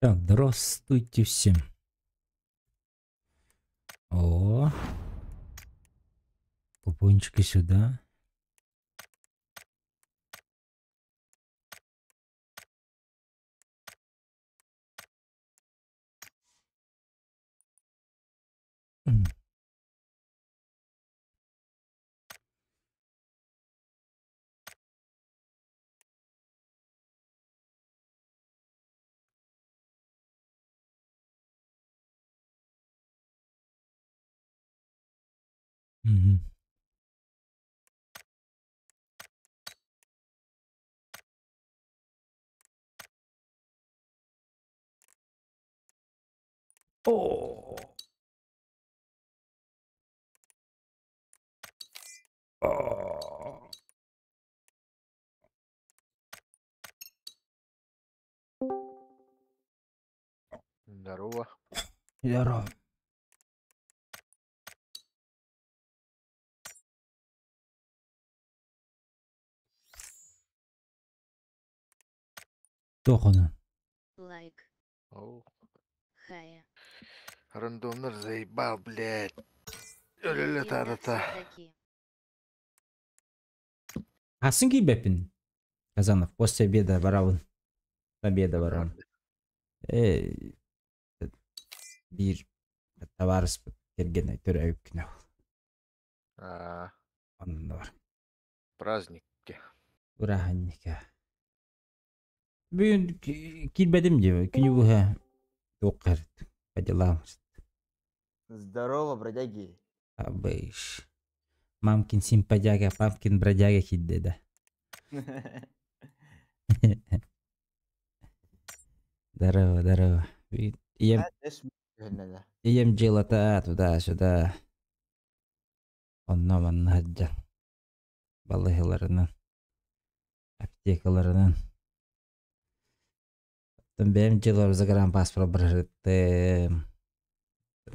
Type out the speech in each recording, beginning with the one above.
Так, здравствуйте всем. О, купончики сюда. М. Мгм. О. О. Здорово. Здорово. Туох ону? Лайк. Оу. Хая. Рандомнар заебал, блядь. Өлөлө таарата. Все-таки. Хасын киирбэппин. Казанов, после обеда барабын. Обеда барабын. Э, биир табаарыспыт кэргэнэ төрөөбүт күнэ. А, Онно бар. праздник. Бырааһынньыка. Бүгүн киирбэтим дии. Күнү быһа туох по делам. Здорово, бродяги. Абыш. Мамкин симпадяга, папкин бродяга киирдэ да. Здорово, здорово. Ийэм, ийэм дьыалата туда-сюда. Онно манна сылдьан. Балыыһаларынан, аптекаларынан. Оттон бэйэм дьыалабар загранпаспорт бырыһыттым.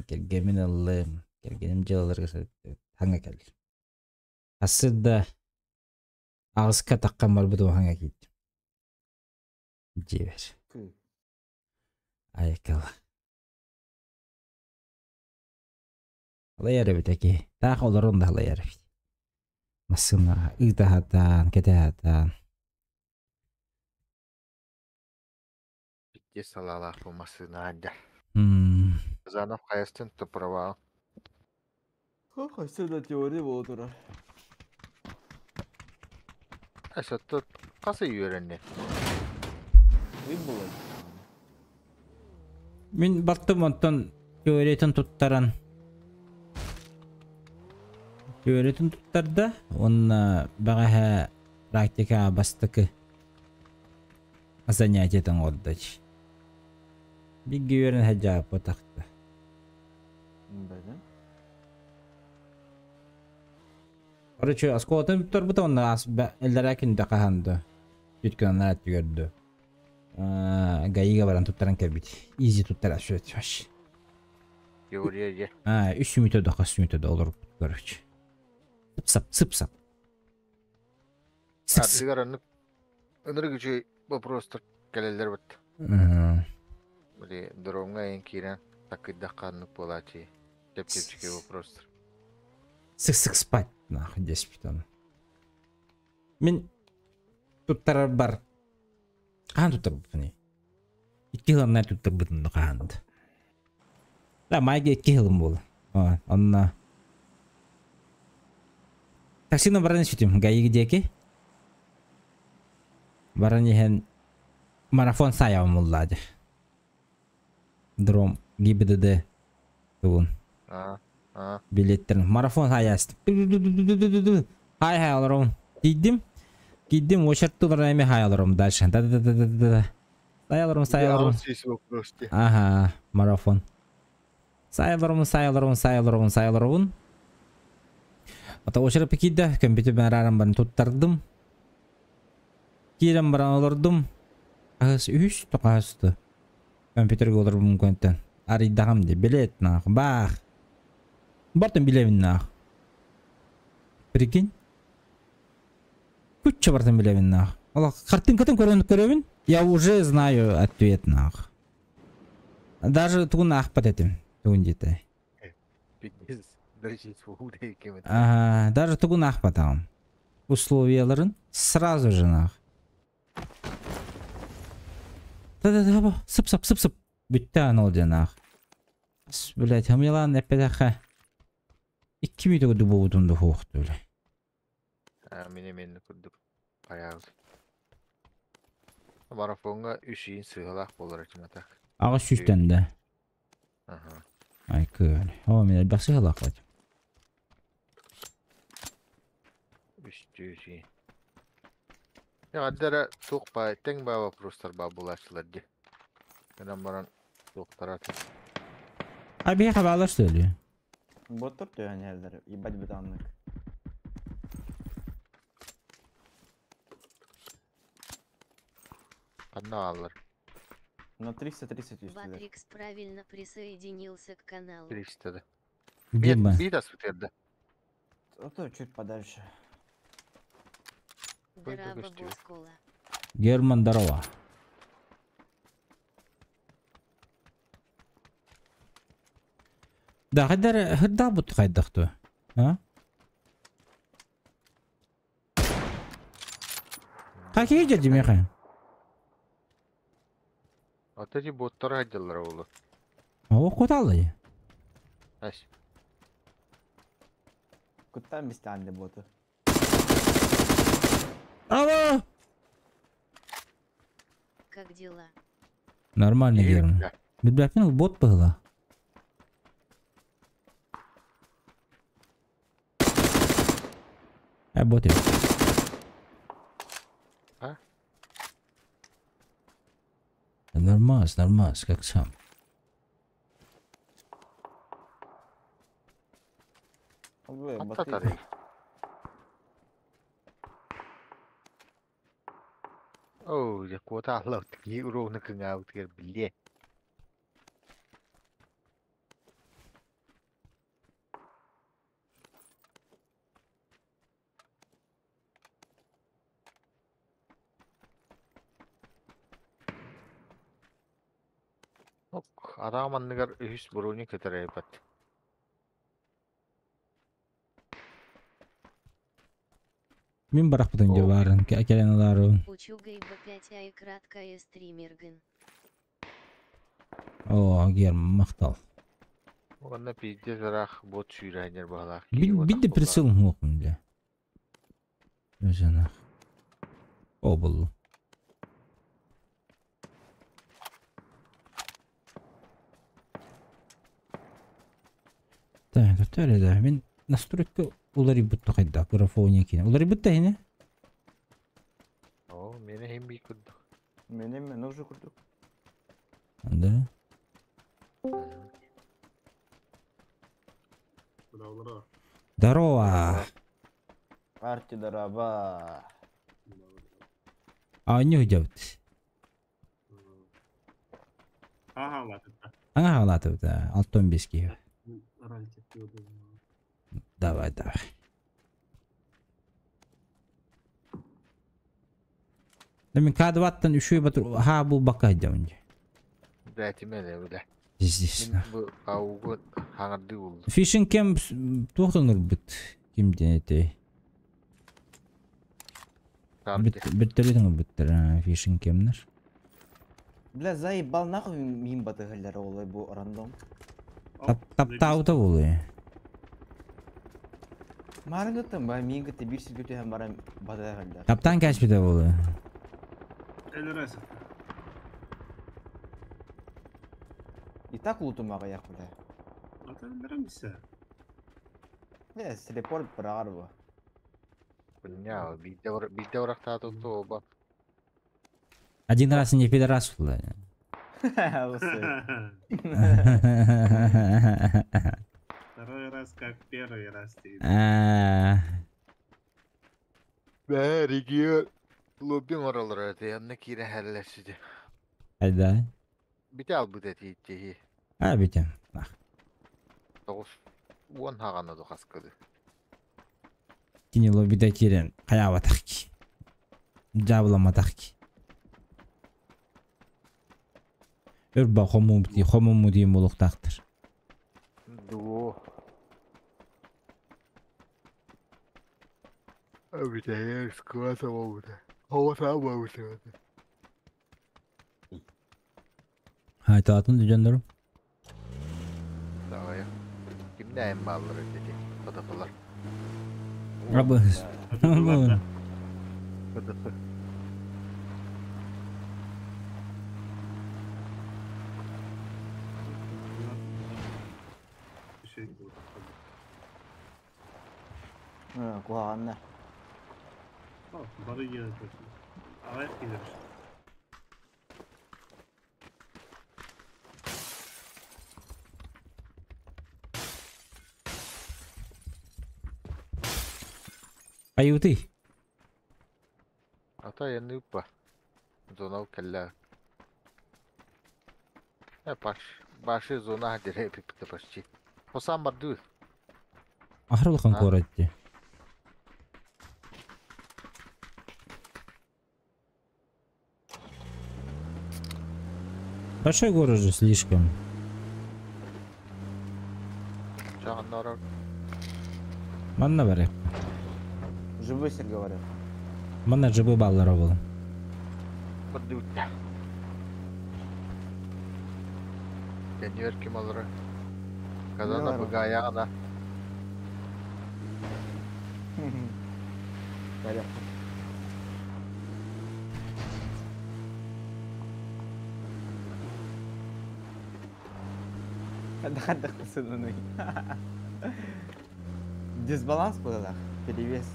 Кэргэммин ыллым. Кэргэним дьыалаларыгар сырыттым. Хаҥа кэллим. Ассыда аҕыска таххан барбыт хаҥа киирдим. Дьиэбэр. Айкала. Алайар эбит эки. Таах олорон да алайар эбит. Массыына ыыта сатаан, кэтэ сатаан. Икки салаалаах бу массыына аанньа. М, Казанов хайастын туправа. Хайсы да теория буола турар. Эсэтто хас ый үөрэнни? Ый буолар. Мин балтым онтон теориятын туттаран теориятын туттарда уонна бэҕэһээ практика бастакы занятиетын оҥордо. Бииргэ үөрэн сылдьааппатахта. Бэдэ. Короче, оскуолатын бүтэрбитэ уонна иллэрээ күндэ хаһан да бүткүн анараа өттүгэр дуу ГАИга баран туттаран кэлбит. Изи туттара сүөт вообще. Теория же. А, үс мүнүүтэ да хас мүнүүтэ да олорбут, короче. Сып-сап, сып-сап. Сып-сып. Ардыгар оннук ынырык үчүгэй вопростар кэлэллэр бит. Били дроҥҥа эйин киирэн такыйдахха оннук буолааччы. Чэпчэки вопростар. Сык-сык спать, нахуй, деспит он. Мин туттарарбар хаһан туттарбыппыный? Икки сылымнар туттарбытым да хаһан да. Да, майга икки сылым буолла. Онно таксина баран испитим ГАИ диэки. Баран иһэн марафон саайабын буллаа дии. Дром ГИБДД тугун А, а. билеттерин марафон саайаастым. Хай хай олоробун. Тиийдим. Киирдим очерт турар эми хай олоробун дальше. Да-да-да-да-да. Саай олоробун, саай олоробун. Здесь вопрос ти. Ага, марафон. Саай олоробун, саай олоробун, саай олоробун, саай олоробун. Ата очерт киирдэ, компьютербин арааран баран туттардым. Киирэн баран олордум. Аһыс үһүс тоқаһысты. Компьютерга олорбум көнтөн. Арыйдаҕым дии, билет нах, баах. Бартын билэбин нах. Прикинь? Кучча бартын билэбин нах. Ол картинкатын көрөн көрөбүн. Я уже знаю ответ нах. Даже тугун аахпат этим. Тугун диэтэ. Пиздец, дрочить кем это. Ага, даже тугун аахпатаҕым. Условияларын сразу же нах. Да-да-да, сып-сап, сып-сып. Бүттэ анал диэн аах. Блять, хамыялаан эппэтэххэ. Икки мүтө дубуутун духуохту бля. А, мине мени курдук. Хаябыт. Марафонга үс иин сыһалаах буолар этим а так. Аҕыс сүүстэн да. Ага. Ай кыан. О, мин элбэх сыһалаах бат. Үстүү иин. Яддара туох ба тэҥ ба вопростар ба булааччылар ди. Гынан баран туохтарат. А биһиэхэ баалар сөөлү. Боттор төһөн иһэллэр, ебать бытааннык. Ханна ааллар? На 330 түстүлэр. Батрикс правильно присоединился к каналу. 300 да. Дима. Биир аспыт эрдэ. А то чуть подальше. Здраво, көстүү. Боскола. Герман, здорово. Да, хайдар хырда бут хайдахту. А? Какие дяди меха? Ата ти боттар хайдаллар олу. О, куталы. Ась. Куттан бистаанды боту. Алло! Как дела? Нормально, Герман. Билбэппин бот быһыла. Э, бот эбит. А? Нормас, нормас, как сам. Ой, Хатта боты. тарый. Оо, дьэ куота аллаут кии уруогну кыҥаабытыгар билиэ. Ок, араам анныгар үһүс буруни кытарайбат. Мин барахпытын О. дьэ баарын, кэлэн ылаарыбын. Учугай Б5 ай краткая стримерген. О, Герман, махтал. Онно пиздец ыраах бот сүүрээннэр баһалаах Бит киһи бит де буолбатах. прицел муохум дьэ. Өзөнөх. О, буллум. Так, төре да. Мин настройка уларыйбыт хайда, графония киин. Уларыйбыт да хине? О, мени хим бии курдук. Мене мен уже курдук. Да. Здорово. Арти дараба. А не уйдет. Ага, ладно, да. Алтон бески. Давай, давай. Да мен кадваттан үшүй батыр ха бу бака дәүнде. Да, тимеле бile. Здесь. Мин бу аугу хаҥардыы булдум. Фишинг кем туохтан бит ким диэн Саарты. Бүттөрүтүң бүттөр фишинг кемнер. Бля, заебал нахуй мин батыгаллар олай бу рандом. Таптаута болы. Маргытым ба мин гыты бир сүргүтү һәм барам батыгаллар. Таптан кәшпите болы. И так лутумага як бля. Бля, телепорт барар бу. Бля, биирдэ барахтаат оба. Один раз не пидорас было. Второй раз как первый раз ты. А, Бә, регион лобби моралар эти, анна киирэ хәлләсиди. Айда. Бите албыт эти итти. А бите. Тоҕус уон хаҕана духаскыды. Кини лоббида кирен хаябатах ки. Жабыламатах ки. Өрба хомуму диэн буолуохтаахтар. Дуо. Абитая скваса болбута. Ховаса болбута. Айтаатын дьоннорум. Давай. Кимнээн бааллар эти фотофолар. Абыс. Фотофо. Куһаҕанна. Бары Аҕай киһи. Айутый. Ата янныппа. Зона кэллэ. Паш, баши зона дерэ пипте почти. Хосам барды. Ахыр улахан куорат дии. Большой город же слишком. Манна барык. Живой сир говорят. Манна жыбы баллара был. Барды. Кенер ким алыры. Казана быгаяна. Порядок. Хадах сыныный. Дисбаланс был, перевес.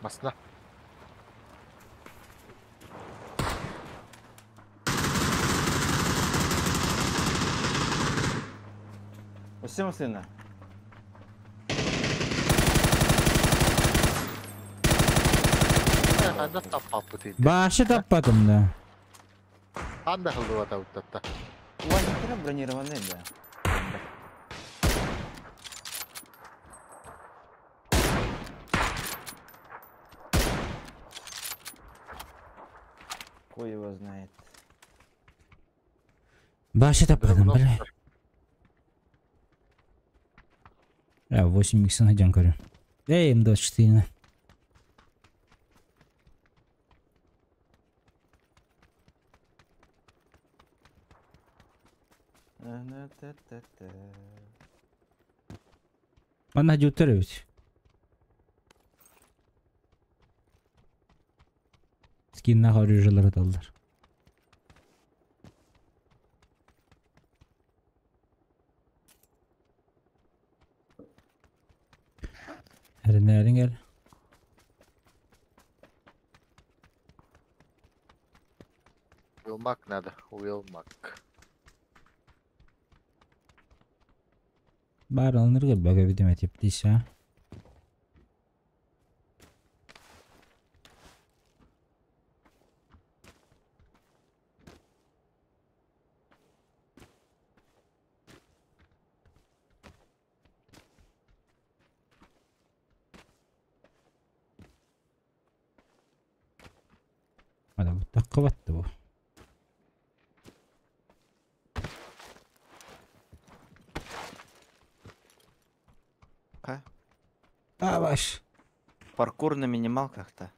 Масна. Усем сына. Ханда таппаппыт. Башы таппатым да. Ханда хылдыбата уттатта. У вас нихера бронированные, да? Хуй его знает. Башы таппатым, бля. 8 икс найдем, говорю. Эй, М24. Манна дьуттар эбит. Скинна оружиелар аталлар. Эринээрин кел. Уилмак надо. Уилмак. Бар алыныр кэлбэгэ видим этип а. Ада бу такка бу. Ка? А баш. Паркур на минималках-то.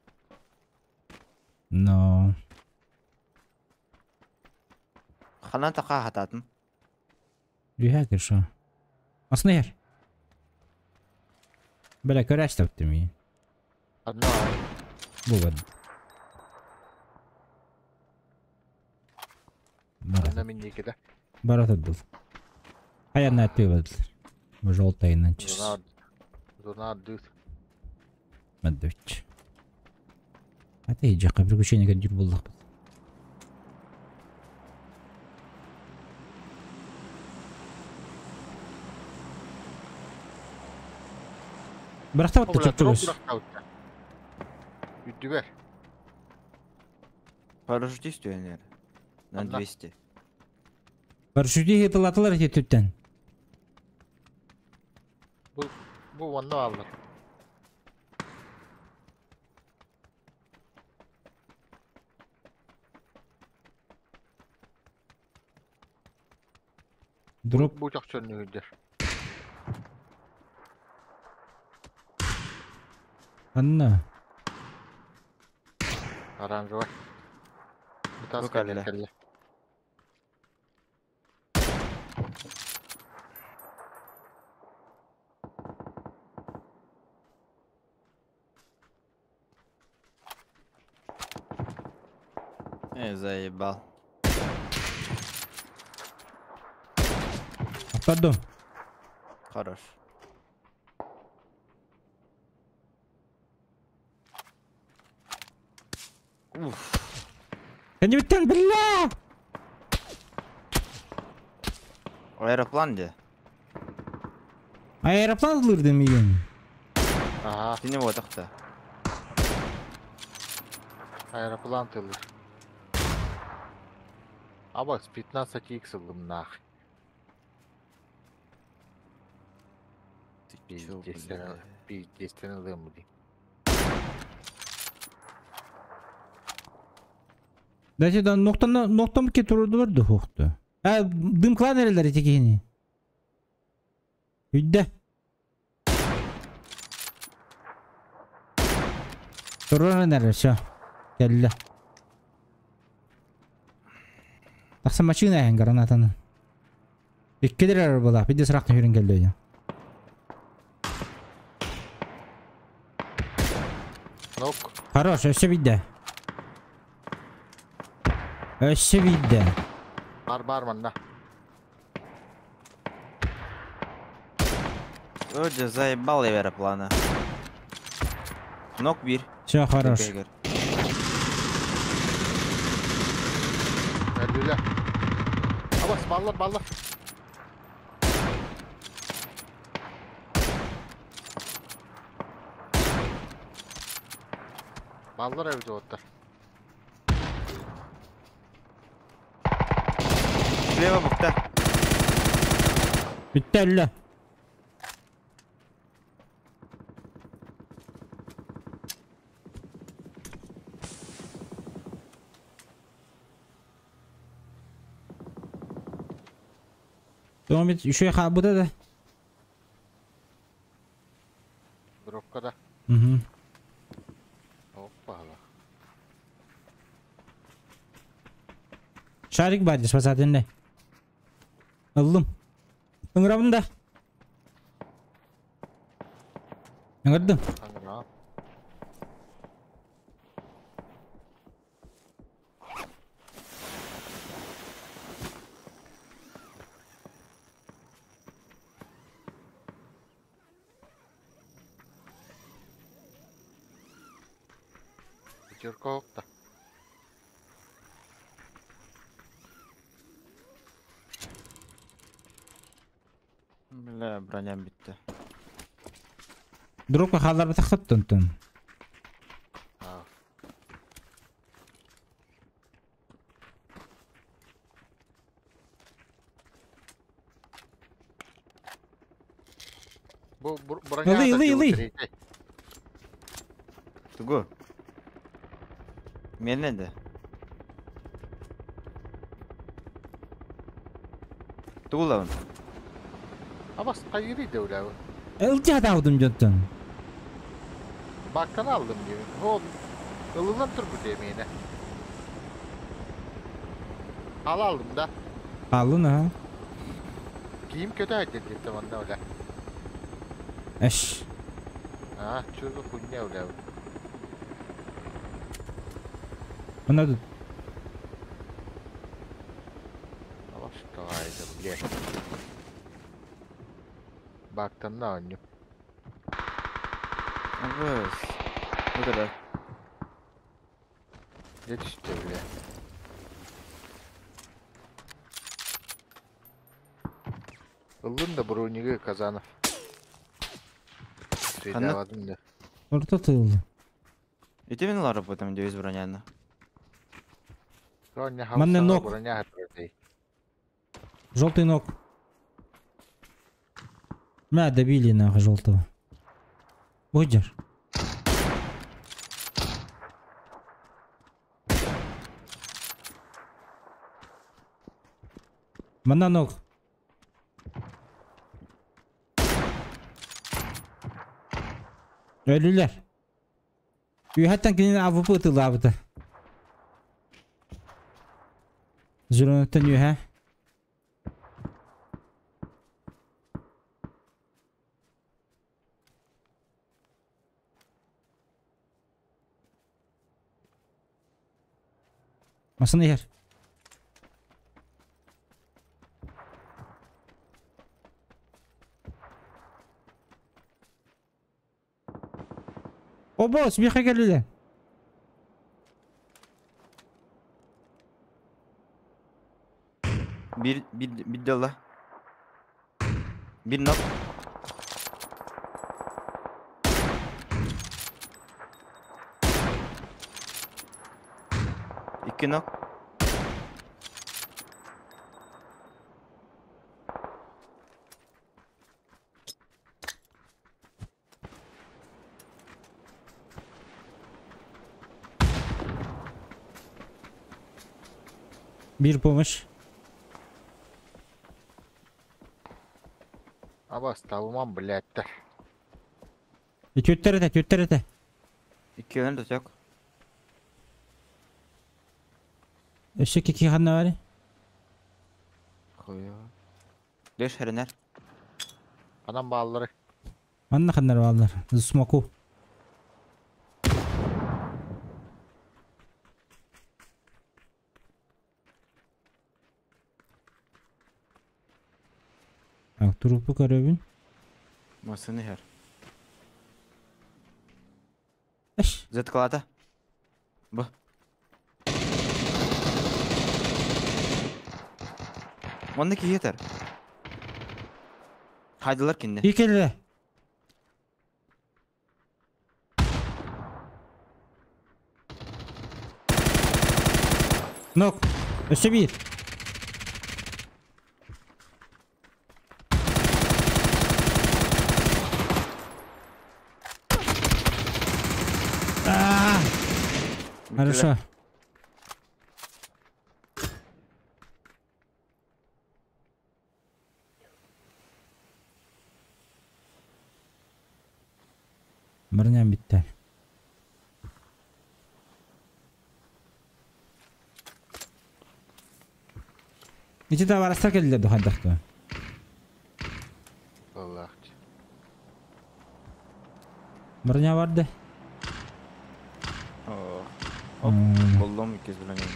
Но. Хана така хататын. Юхә киршо. Аснер. Бля, көрәш таптым мин. Одна. Бу бад. Одна минникеде. Барат был. Аянна атпей бадылар. Бу желтайынан чис. Зона. Зона дүт. Маддыч. Ата жакка приключение кадир булдык. Биракта батты чөптөгөс. Үдүбер. Парашютист наверное. На 200. Парашюти хетылатылар эти түттен. Бу ванна алды. Дроп. Бу чохчоннугүдэр. Анна. Оранжевый. Бу кэллэ. Кэллэ. Эй, заебал. Пардон. Хорош. Уф. Кэннибиттэн бля! Аэроплан де. Аэроплан ылырдым миигин. Ага. Кини буотахта. Аэроплан тылыр. Абас 15 х ыллым нах. Ты чё, бля? Пиздец ылым ди. Дайте да ноктан ноктам ки турдулар да хохту. А дымклан эрелер эти кихини. Үйдө. Туруран эрер, все. Келли. Тахса машина эһен гранатаны. Иккидер эрер була. Бидде сыракты хүрін келди. Нок. Хорош, өссө бидде. Өссө бидде. Бар бар манна. Өдө заебал я аэроплана. Нок бир. Все, хорош. Бегер. Өлүлэ. Абас баллар баллар. Баллар эбит оттар. Слева букта. Бүтті әлі. Тома бит еще хабыда да. Дропка да. Угу. Опа. Шарик бар спасательный. Ыллым. Ыңырабын да. Ыңырдым. Аңра. Пятерка окта. Бля, броня битти. Дропка халар тахыттын тын. А. Бу броня. Ылый, ылый, ылый. Тугу. Мен де. Тугу Абас кайыри дәүләве. Ылча таудым жонтон. Бактан алдым дейм. Ол ылынан тур бу демейне. Ал алдым да. Алын а. Кийим көтө айтты манда үле. Эш. А, чургу хуйня үле. Мына тут. Абас кайда бле. Бактан на онню. Абыс. Вот это. Жетишти бле. Ыллын да брониге Казанов. Ханна? Да. Орта тылды. И ты мен лары потом девиз броняны. Броня Манна нок. Броня хатырдай. Желтый ног. Мә, добили нахуй желтого. Будешь? Манна ног. Өлүлэр. Үөһэттэн кинини АВП ытыылаабыта. Зеленыттан үөһэ. Массыына иһэр. Обос, миэхэ кэллилэр. Bir, bir, bir dala. Bir knock. Икки knock. Биир помощь. Абас табымам блядьтар. Түөттэр этэ, түөттэр этэ. Иккиэн да сөк. Өссө кики ханна бары? Хуя. Леш хэрэнэр. Анам бааллары. Манна ханнар бааллар. Смоку. Так, трупы көрөбүн. Массыына иһэр. Эш. Заткалата. Бу. Онно киһи этэр. Хайдылар кинне. Икеле. Нок. Өссө биир. А, Хорошо. Броням бүттэ. Ити табаарыстар кэллилэр дуу хайдах дуу? Аллах. Броня барда. Оп, буллум иккис броням.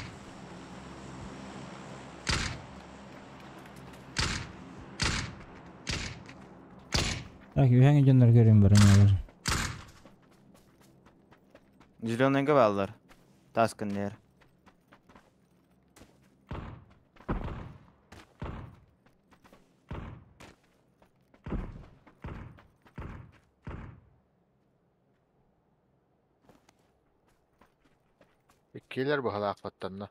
Так, үһэҥ дьоннор көрүм бронялар. Зеленыйга бааллар. Таас кэннигэр. Иккилэр быһалаахпаттанна.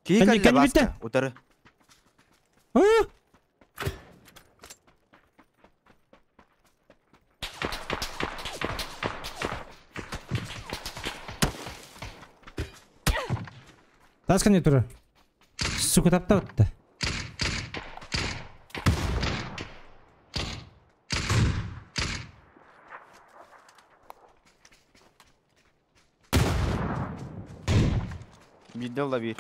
Киһи Кэнни- кэллэ кэнни Баска. бүттэ. Утары. А! Таас кэнни турар. Сука таптабытта. Биирдэ ылла биир.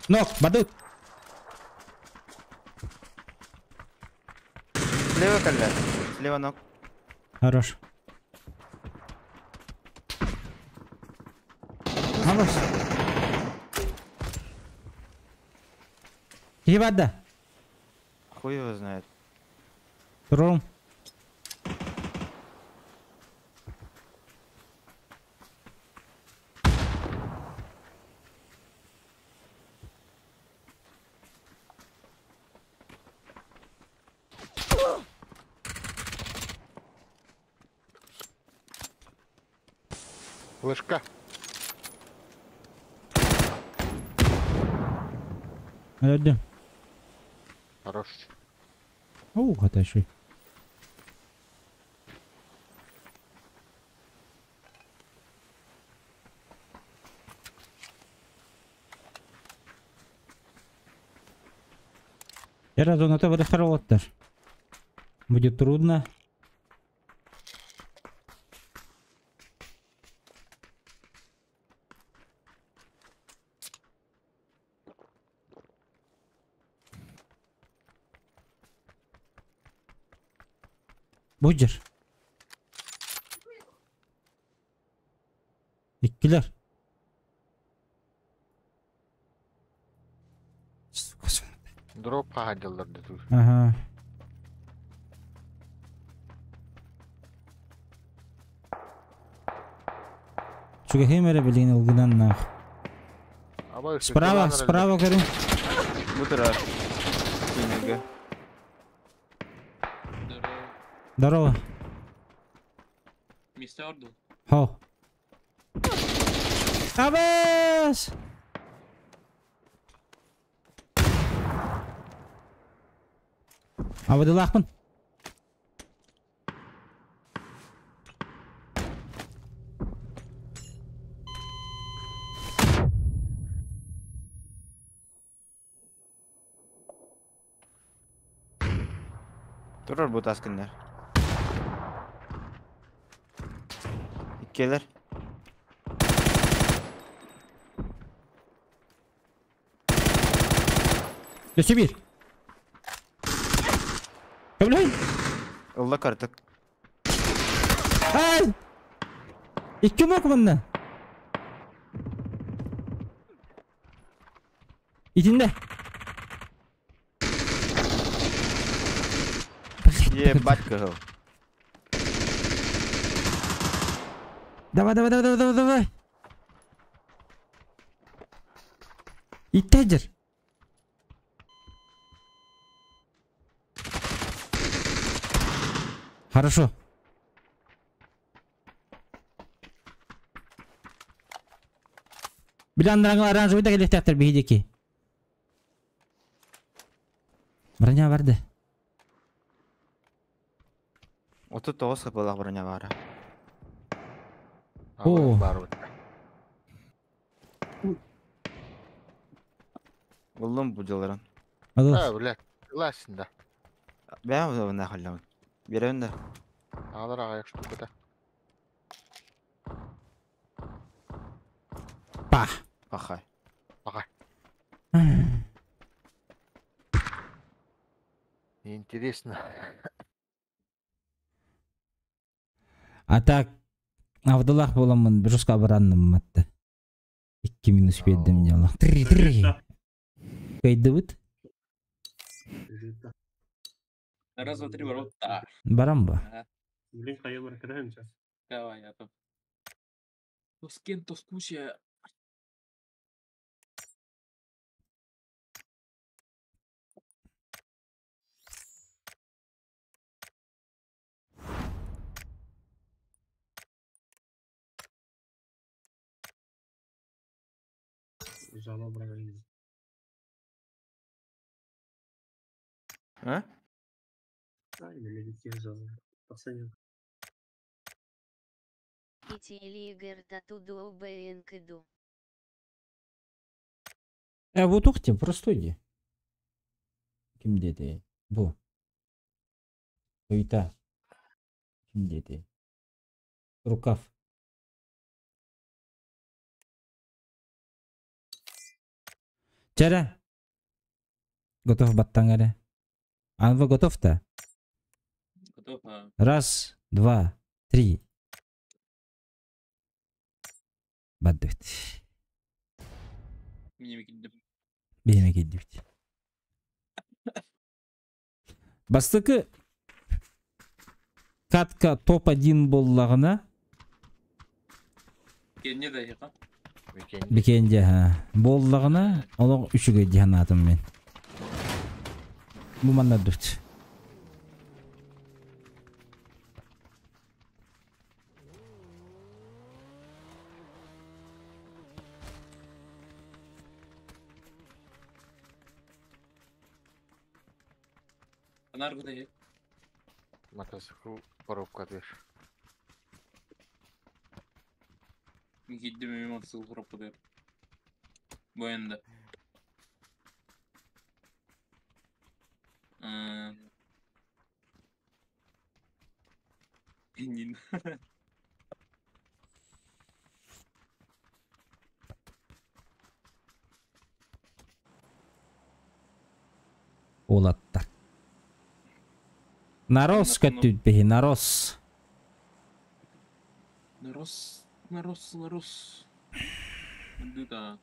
Нок, бардыт. Слева кэллэ. Слева ног. Хорош. Хорош. Киһи барда. Хуй его знает. Турум. Флешка. Өлөрдүм. Хорош. Оу, хата шуй. Эра зоната барыхтар олоттар. Будет трудно. Будешь? Иккилер. Сука, сука. Дроп хаһадьаллар да тур. Ага. Чугахим эрэ билигин ылгынан нах. Аба Справа, справа көрүҥ. Бу турар. Кинигэ. Здорово. Здорово. Мистер Орду. Хо. Абас! Абадылаахпын. Турар бу тас кинилэр. Иккиэлэр. Өссө биир. Көмөлөһүн. Ылла картык. Ай! Икки мок манна. Итиннэ. Ебать кыһыл. Давай, давай, давай, давай, давай, давай. Иттедер. Хорошо. Билан оранжевый да келехтер биһидики. Броня барды. 39 хапылах броня баара. О. Бар бут. Ыллым бу дьылларын. Алыс. А, блядь. Ласин да. Бэйэм бу нахалламын. Биэрэбин да. Алар аҕайах штуката. Пах. Пахай. Пахай. Интересно. А так, Абдуллах буоламмын жестко абыранным матта. Икки минус биэрдим дьолло. Три, три. Кыайдыбыт? Раз, два, три, ворота. Баран ба. Ага. Блин, хайылар кіремін сейчас. Давай, я тут. То с кем, то с кучей. Жала брали. А? Да, или медицина жала. Пацаны. Ити Э, вот ухте, простой ди. Ким дети? Бу. Туйта. Ким дети? Рукав. Чара. Готов баттаңаре. Анва готов-то? Готов, а? Раз, два, три. Баддыт. Мне киддим. Биһиме киирдибит. Бастакы катка топ-1 буоллаҕына Кенне да яха. Викенд. Бикенде ха. Буоллаҕына олох үчүгэй дии санаатым мин. Бу манна дут. Анар гыда. Мотоцикл коробка дыр. Гиддим ми мотоцикл коробка дыр. Бу энде. Энин. Улаттар. Нарос көттүт биһи, нарос. Нарос, нарос, нарос. Да.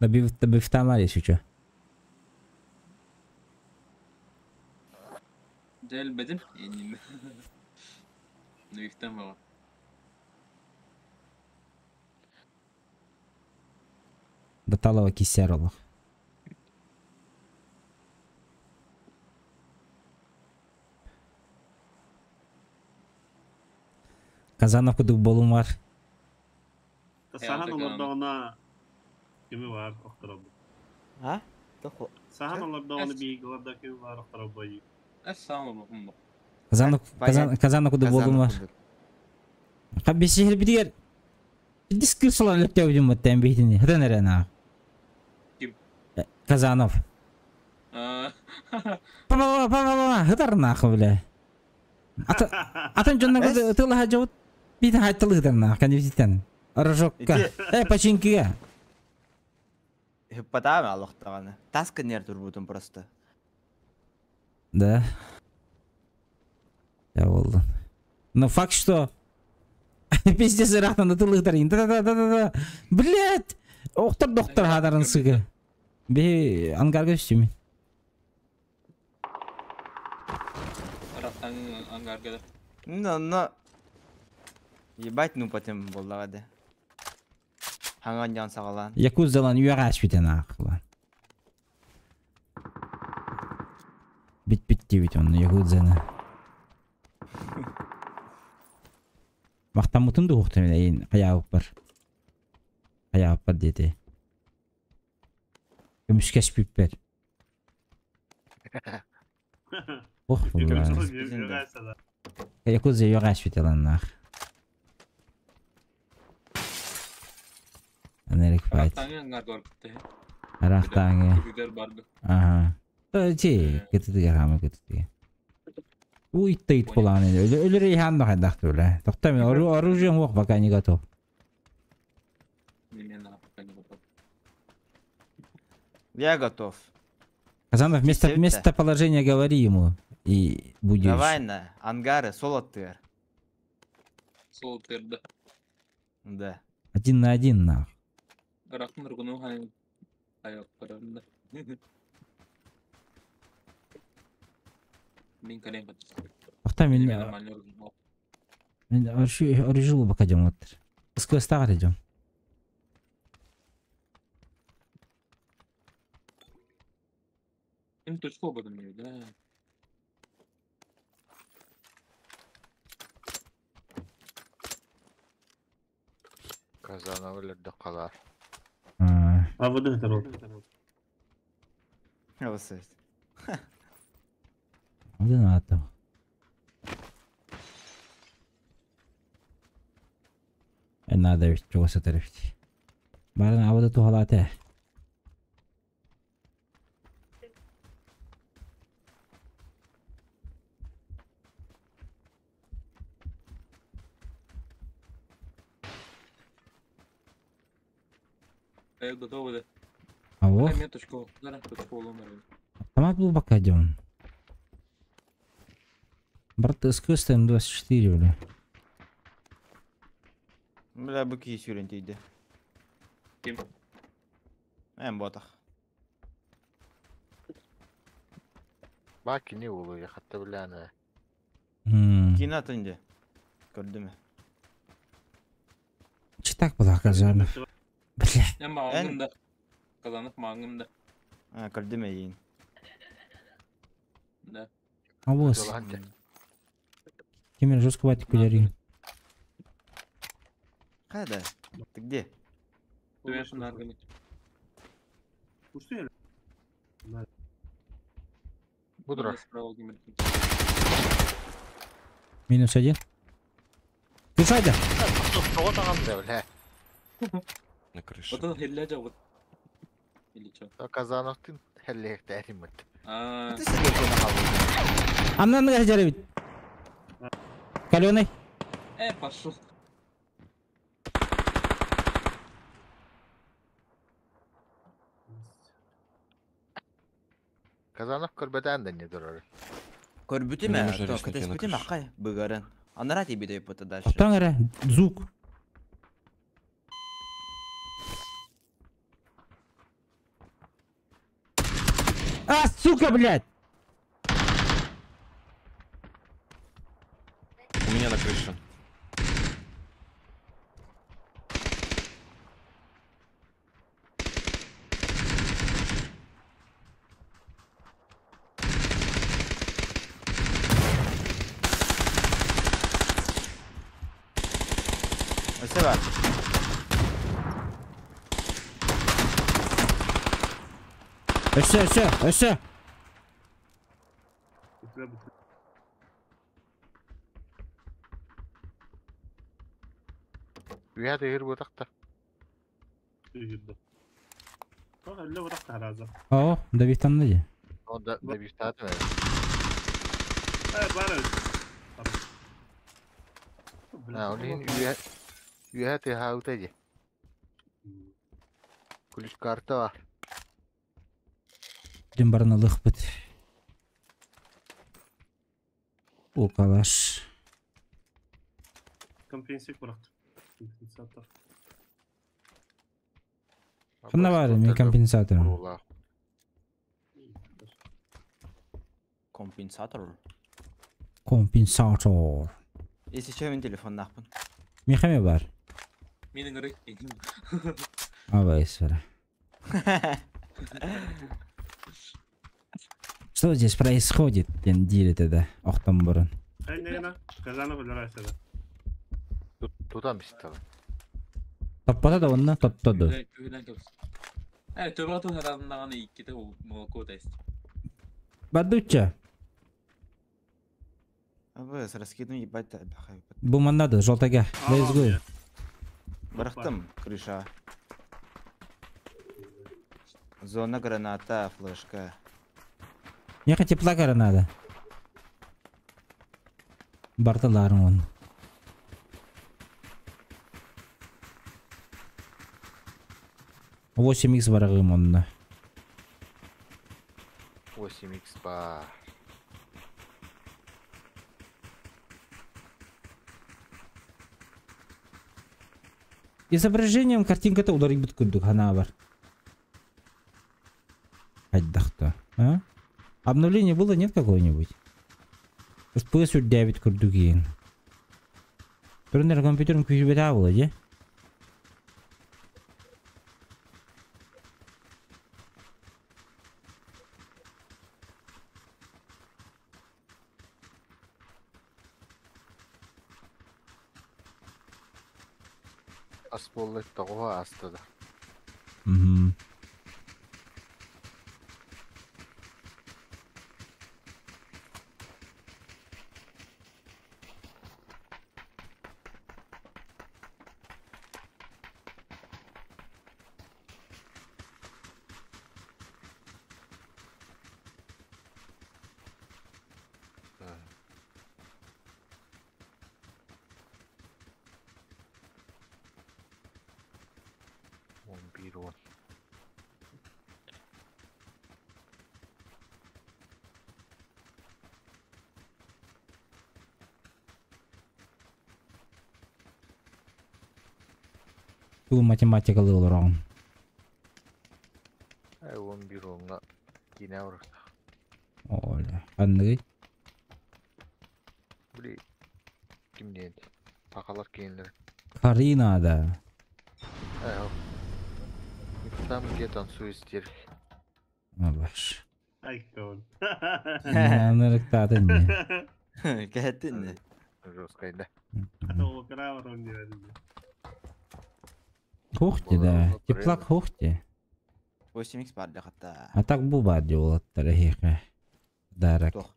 Добивтамар если чё. Дэл бедим. Энин. Нуихтан баҕа. Баталова кисер олох. Казанов кудук болум бар. Сахан олордоҕуна кими бар охторобу. А? Тохо. Сахан олордоҕуна биһиги кими бар охторобу. Эс саама бу. Казанов Казанов кудук болум бар. Каббесихер битигер. Дискир солан лептеудим маттан бихтини. Хатан эрена. Ким? Казанов. А. Па па па па хытар нахуй бля. Атын жонна тыла жабыт. Бит хайтылы хытар нах, канибитен. Рожокка. Починкиге. Хыппатаам аллахтаганы. Таска нер турбутун просто. Да. Я болду. Но факт, что пиздец ырахтан тылыктар. Да да да да да. Блять! Охтор доктор хадарын сыгы. Би ангарга үстүмүн. Рахтан ангарга. Ну, но. Ебать, ну потом боллага Ханган жан сагалан. Якузалан үйәгә ашпитен ақылан. Бит бит дебит оны якудзаны. Мактамутун да ухтым эйин каябып бар. Каябып бар деди. Көмүшкәш биппер. Ох, бля. Якудза үйәгә ашпитен нах. Анерик файт. Рахтан ангарга барбытты. Рахтаңы. Күгер барды. Ага. Ти, кетти хама кетти. Уй тейт булан. Өлөр ихан да хайдак түле. Токта мен оружием yok пока не готов. Немена пока не готов. Я готов. Казанов, место местоположение говори ему и будешь. Давай на ангары соло тыр. Соло тыр, да. Да. Один на один нах. Рахтан ргуну хай. Аяк парамда. Мин калем бат. Токта мен Нормально ргуну. мен оружие пока идем вот. Сквестар идем. Им точку об этом не, да. Казанов өлөрдө калар. А вот это вот. Алысыз. Один аты. Надо ведь чего сатырить. Баран абада тухалаты. Я готова, да. Алло. Дай мне точку. Да, точку ломер. Автомат был пока идем. Брат, СКС М24, бля. Бля, быки сюрен тиде. Ким? Эм ботах. Баки не улу, я хатта biляны. Кина тынде. Көрдүм. Че так была Казанов? Бля. Я маңым да. Казанов маңым да. А, көрдүм эйин. Да. А вот. Кемер жестко батик кулери. Кайда? Ты где? Ты Будра. Справа Владимир. Минус один. Кушайда. Тоҕо таҕан да, бля. На крыше. Вот он хелля вот. Или чё? Казановтын хеллиэхтээриммит. А, Ты себе хаалбыт. Аннан жарыбит. Каленый. Пошел. Казанов көрбөтөөн да не турар. Көрбүтүм Мне ээ, нужно то резники на кэтэспитим крыше. акай быгарын. Анара тибит өйпөтө дальше. Оттон эрэ. Звук. А, сука, блядь! У меня на крыше. Өсө бар. Өссө, өссө, өссө. Бітті, бітті. Үйә тегер бутакта. Үйгірді. Тоқ әлі бұрақ таразы. О, Давид там ди. Онда да бифтаатым. Бар өз. А, onun үйә үйә те хаута же. Ключ карта бар. Дин барына лыхпыт. О, калаш. Компенсик бұрақты. Компенсатор. Ханна бар, мен компенсаторым. Компенсатор. Компенсатор. Если что, мен телефон нахпын. Мехаме бар. Менің ыры. Абай сара. Что здесь происходит? Ден дири тогда. Охтан бұрын. Әй, не Казанов өлір айсада. Тутам истала. Топпата да онна тоттоду. Төбе туһараннаҕына икките молоко тест. Бадучча. Абы, раскидым ебать Бу маннады, жолтага. Let's go. Барахтым, крыша. Зона граната, флешка. Меха тепла надо. Барталарың он. 8 х барагым онна. 8 х бар. Изображением картинката улар бит күрдүк хана бар. Айдахта. А? Обновление было, нет какого-нибудь? FPS 9 күрдүк ең. Түрінер компьютерім күйбет было, де? Ас боллы тоҕуһа астыда. Угу. 11:10. Бу математикалы олорон. Ай 11:10-га кине урукта. Оля. Анныгы. Били ким диэн? Сакалар кейинлер. Карина да. Ай Там где танцует стерх. Абаш. Айкон. Анырыктаты не. Кэттин. Жесткой, да. Ол кыра бар он диэн. Хухти да. Теплак хухти. 8 х бар хатта. А так бу бар диолаттар хеха. Подарок. Туох.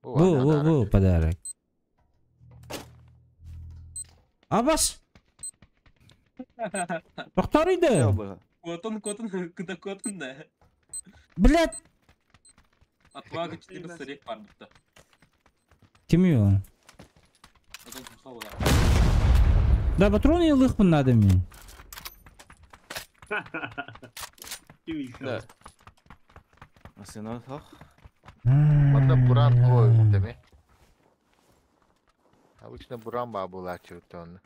Бу Бу, бу, подарок. бу подарок. Абас! Тохторуйда! Куотун, куотун, кыда куотун да. Блядь! Отвага 14 рек бар бутта. Ким его? Потом кусал Да, патроны ылыхпын надо мне. Ким Да. Масына сох. Манна буран ой деме. Обычно буран ба булачы он.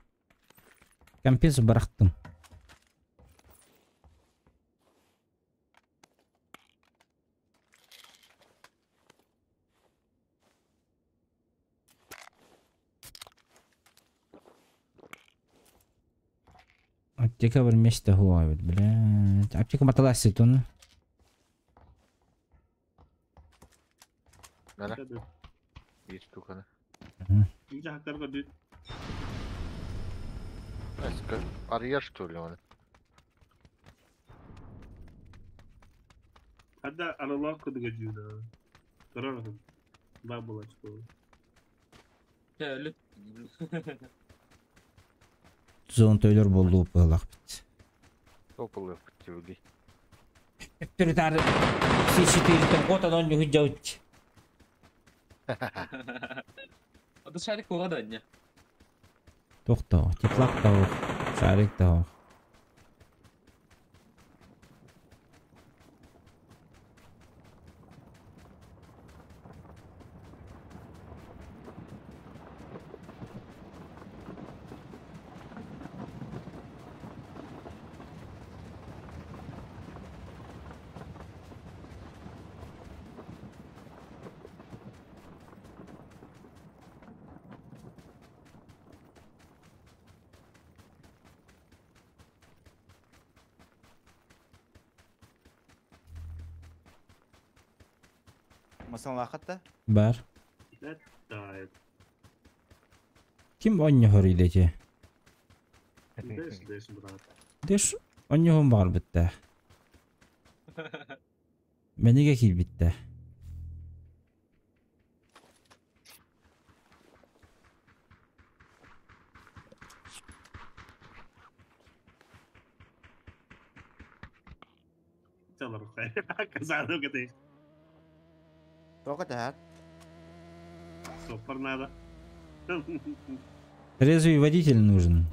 Компенс бырахтым. Аптека бір месте хуа бит, блядь. Аптека маталасы тун. Нара bir штуканы. Жақтарға дүт. Эска арыяр что ли он? Хадда аралақ күдігі жүйді. Тұрар ба булачы. Лүт. Зон төйлөр болду упылак бит. Тополы птюли. Төрүтар си-четыре котан он хүжаут. А шарик куға не? Тохто, теплак тау, шарик тау. Масына лақатта. Бар. Да, Ким онньо хорыйдече? дэш, дэш, брат. Дэш онньо бар битте. Мениге кил битте. Целар Казану кете. Тоқа тәһәт. Сопар надо. Трезвый водитель нужен.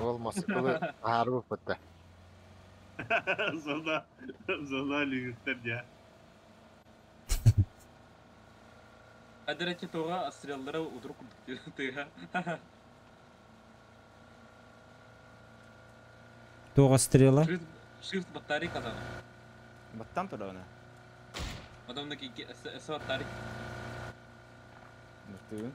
Ол Москвы арбы бітті. Зона, зона лүгіттер я. Адырачы тоға стреллара удрук тыга. Тоға стрела. Shift батарей казан. Баттан тұрағына. Адамның С батарей. Баттыгын.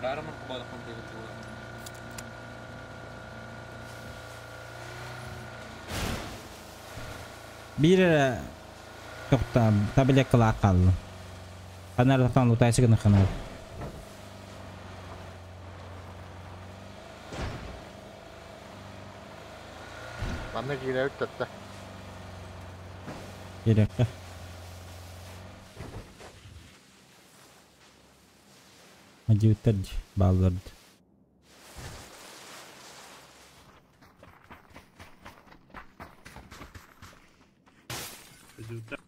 Рараман кубада контейнер тула. Бир тохта таблетка қалды. Канар тоқтан лутайсы гына канар. Манна кире бітті. Керек. Адиуттер балларды. Адиуттар.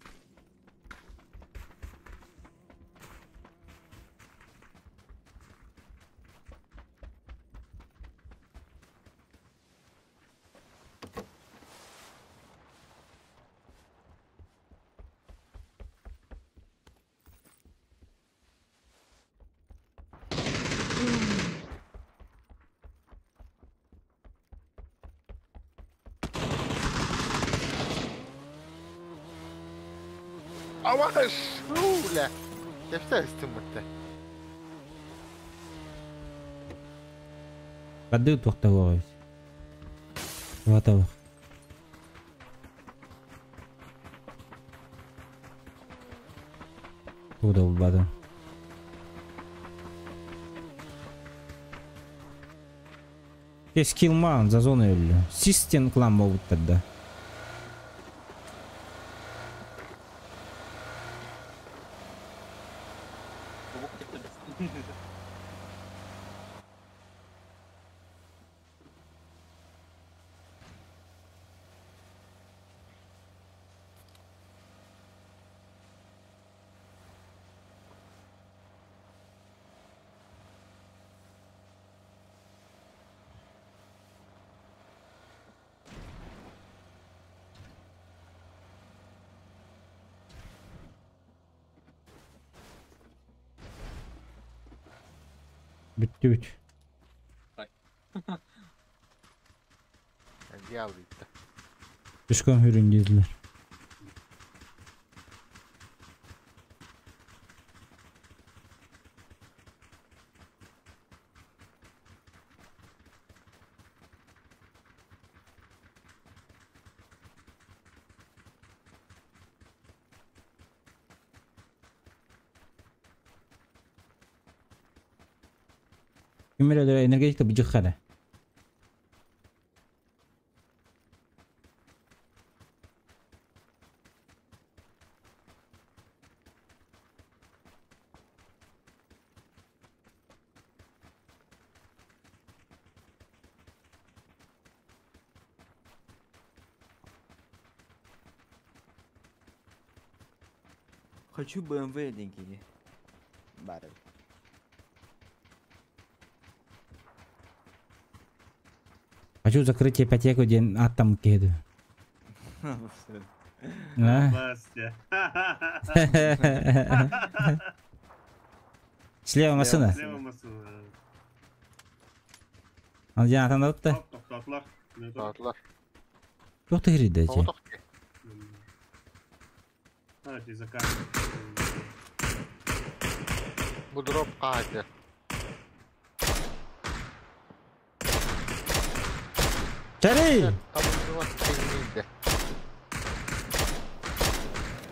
Аваш! Уля! Тепсе үстін бітті. Бады тоқта ғой. Вот. Туда бады. Кескилман за зону өллө. Систен клан болбуттар да. Бүттү бүт. Дьявол. Түшкөн хүрүн диэтилэр. Ким эрэ энергетика быдьыххара. Хочу BMW деньги. Барыл. Хочу закрыть ипотеку диэн аттам киһи. А? Настя. Слева машина. Слева машина. Ал диэн атан да. Хоп, тоқтатылар. Таатылар. Туох тыһырыйда эти? Тоҕотох А, ти заказ. Бу дроп хаайда. Чарый! Табылдыбат киһиниидэ.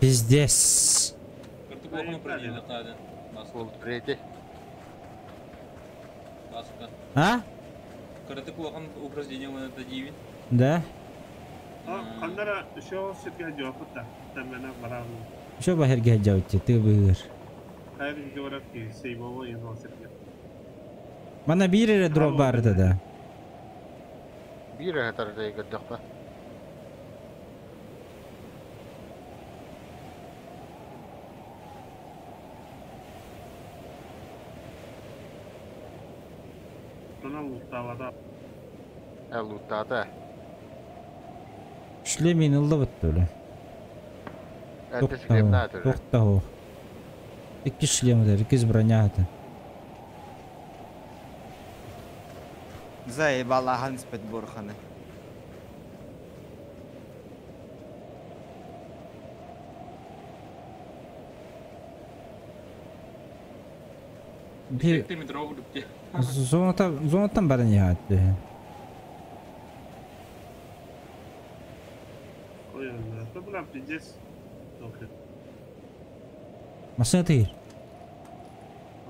Пиздец. Кыртык улахан упражнение каадын. Ол третий. Баска. А? Кыртык улахан упражнение это диибин. Да? Ханнара еще сирге жауапта. Тамена барам. Еще бахерге жаутти, ты быгыр. Хайр говорят ки сейбово ено сирге. Мана биир эрэ дроп бар да. Биир этар көрдөхпө. Тона луттавада. Луттаата. Шлемин ылла бытты өлө. Эрдэ шлемнаа төрө. Тохта хо. Икки шлем дер, икки броня аты. Заебала Ханспет Бурханы. Bir Метро курдук зоната зонаттан барын яатты. Ой, это бля пиздец. Окей. Машина тыгыр.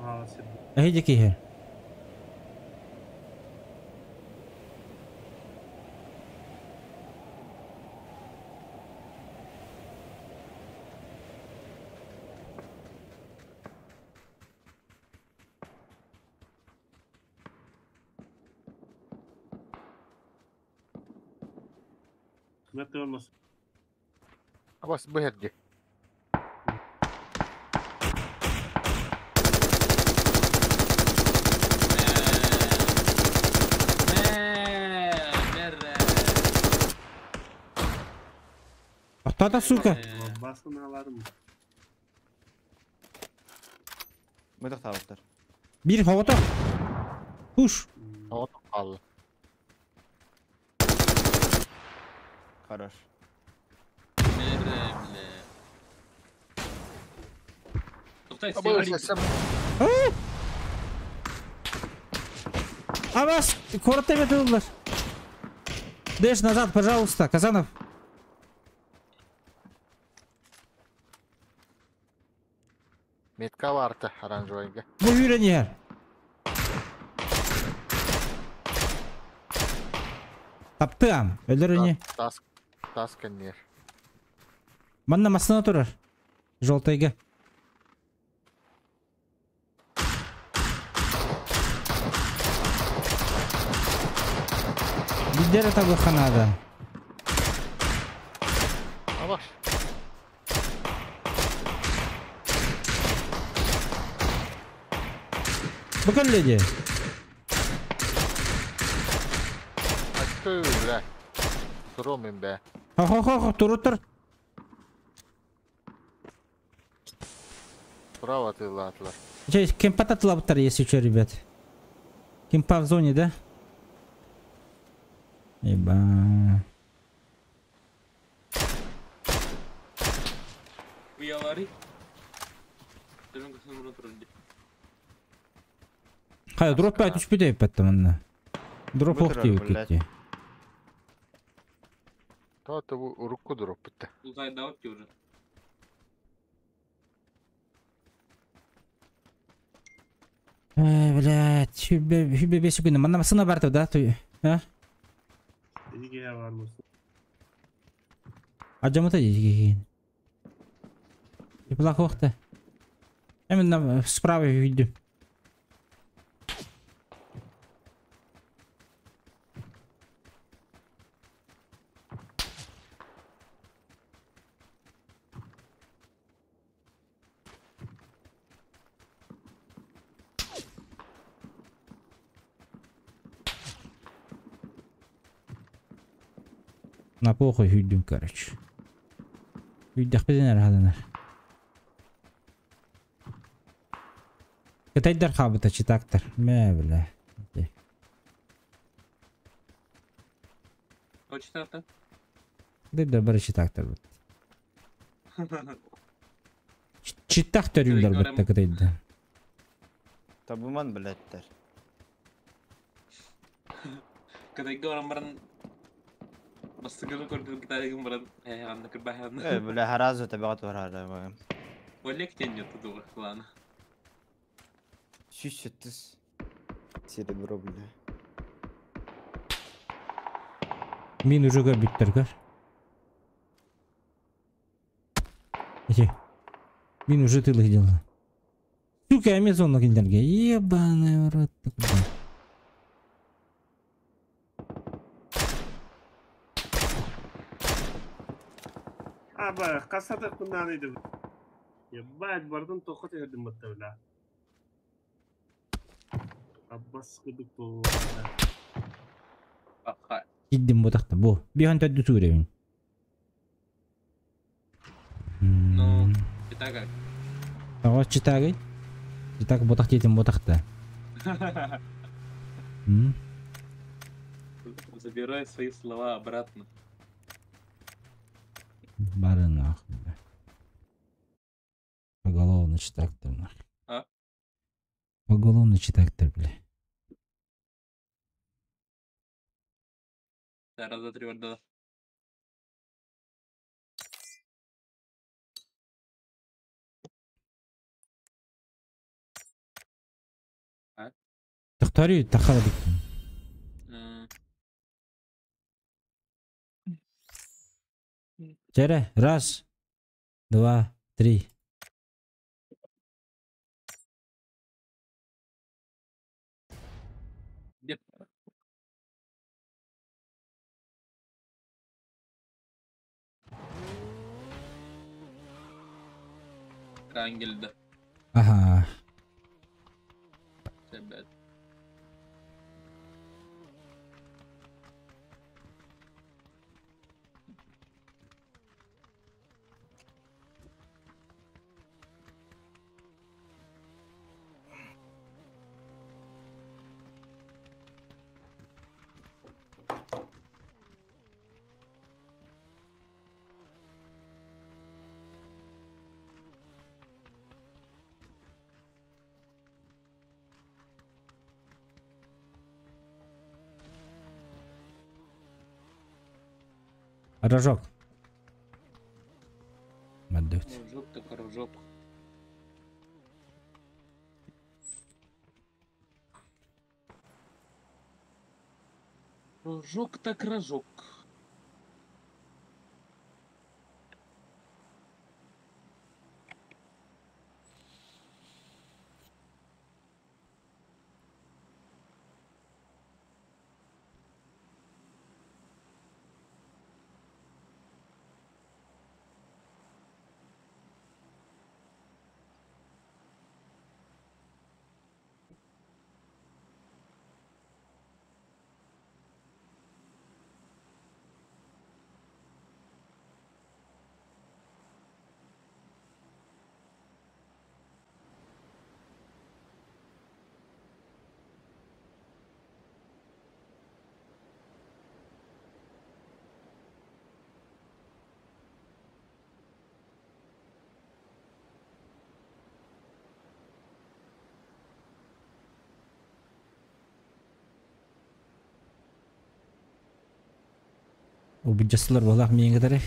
Ага, сирге. Эхи кихер. Это у нас Абас быһэрди. Тоқтата, сука. басын аларым. Мы тоқтабыттар. Бир хогото. Пуш. Тоҕотох хаалла. Хорош. Абас сем Абас, коротко метылдылар. Дэш назад, пожалуйста, Казанов. метка барта оранжевайга. Бу үйренер. Таптыам. Өлөр ини. Тас тас кэнниэр. Манна массыына турар. Желтайга. Бидер табыхха наада. Абаш. Бу кэллэ дии. Ачты бля. Туром им бэ. Хо-хо-хо, туруттар. Справа тыллаатылар. Че, кемпа татылабыттар, если что, ребят. Кемпа в зоне, да? Еба. Уялары. Дөрүн көсөн мурун турар дии. Хайа, дроп пять түспүтэ эппэттэ манна. Дроп Бу ох турар, диэбит блядь. дии. То бу урукку дроп битте. Узайдабыт дии уже. Эй, блядь, хүбе хүбе бес күнэ. Манна массына барта да, той. А? Иге бар мısın? Ажамыта дии. Теплах охта. Именно справа видим. На похуй хүйдүм, короче. Үйдэхпитин эрхаданар. Кытайдар хаабыта читактар. Мэ, бля. Точно так? Кытайдар бары читактар бут. Читак төрүллэр бутта кытайда. Табыман блядьтер. Кытайга баран баран бастыгы көрдүм китайгын баран э анна кырбахан. Э, бля, харазу табаҕа туһарара. Олег теннет туду ладно. Сүүс сэттис. Серебро, бля. Мин уже көрбүттэр көр. Эти. Мин уже тылых делала. Сука, эми зона киндерге. Ебаный в рот. Аба, касата кундан иди. Ебать, бардын тохот ердим батта бля. Аббас кыдык бу. Аха. Киддим бутахта бу. Бихан төдү сууребин. Ну, это как? Ага, читагай. Читак бутах детим бутахта. Забирай свои слова обратно. Бары нахуй, бля. Поголовно читактор нахуй. А? Поголовно читактор, бля. Да, раз, два, три, вода. Тохтори тахара диктим. Чере, раз, два, три. Где? Рангельда. Ага. Ребят. Рожок. Мадут. Рожок так рожок. Рожок так рожок. Убыдьасылар буолаах миин кытары.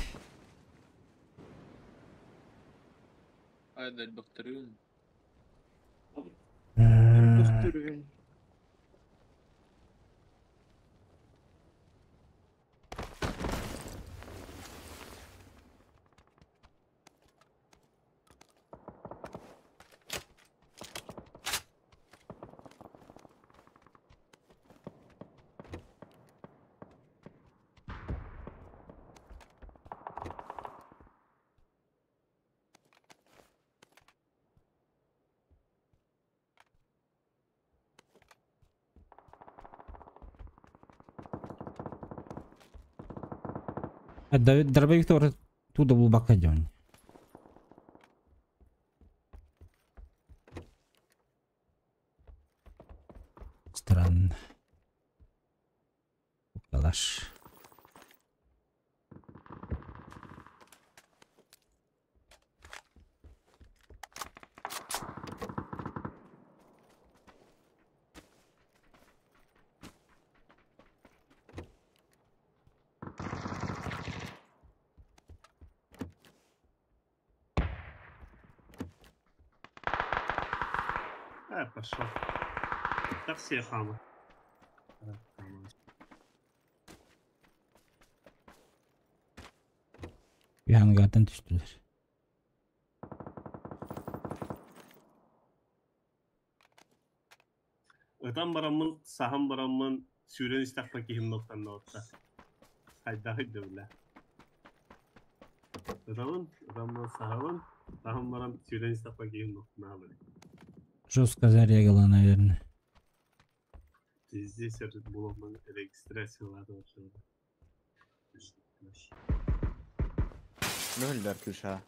Айда элбэхтэрин. Элбэхтэрин. Дробовик тоже туда глубоко идем. Странно. Калаш. А, пошел. Так все хамы. Янгаттан түстүлэр. Ытан бараммын, саһан бараммын, сүүрэн истэхпэ киһим ноттан ноотта. Хайдах өйдөбүлэ. Ытабын, ытаммын саһабын, саһан баран сүүрэн истэхпэ киһим ноттан. Жестко зарегала, наверное. Здесь буламмын регистрациялады вообще. Мөллөр күша.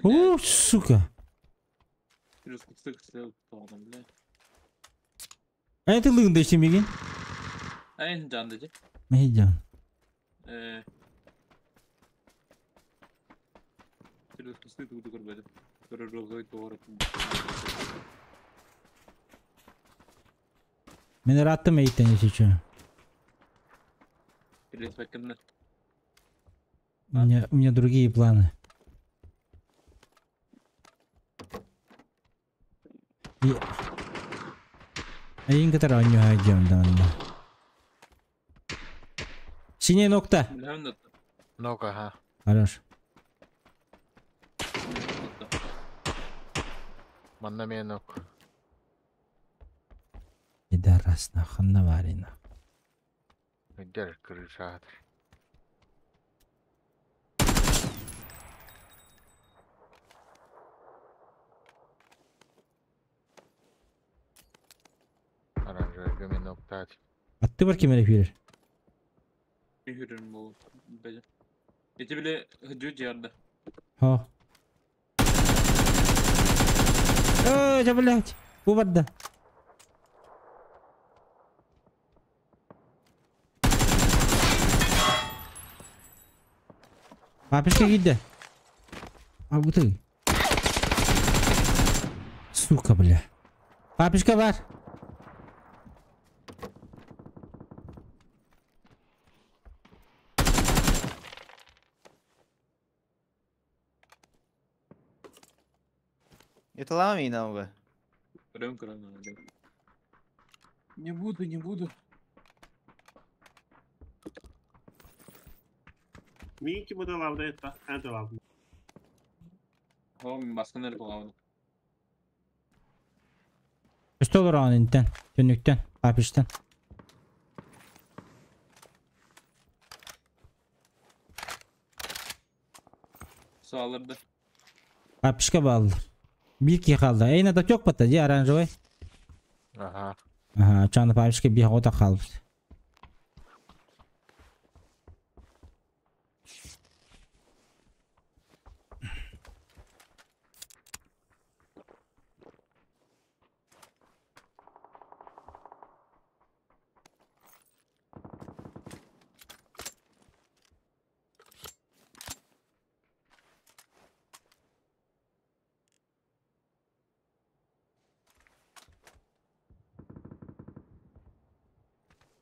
О, сука. А это лыгын да мигин? Ай, жан деді. Мейджан. Через кусты тугу көрбөдүм. Көрөр doğru. Мен раттым эйтен, если чё. Через бәккемне. У меня другие планы. Айын кытар ойню хайдем да. Синий нокта. Ног, ага. Хорош. Манна мен ног. Пидорас нахуй наварено. Где крыша? Оранжевый минок тать. А ты бар кемере фирер? Хүрүн бу. Бәҗе. Эти биле хыджу жарды. Хо. Эй, да блядь. Бу барда. Папишка киде. А бу ты. Сука, бля. Папишка бар. Ыталаама миин ауга. Көрөм көрөм. Не буду, не буду. Мин ким ыталаабыта этта, эн ыталаабытын. О, мин баскын эрэ туһаабын. Өстө олороҕун интэн, түннүктэн, папиштан. Саалырды. Папишка бааллар. Биир киһи хаалла. Эй, надо тёк батта, дии оранжевый. Ага. Ага, чаана папишка биир оҕото хаалбыт.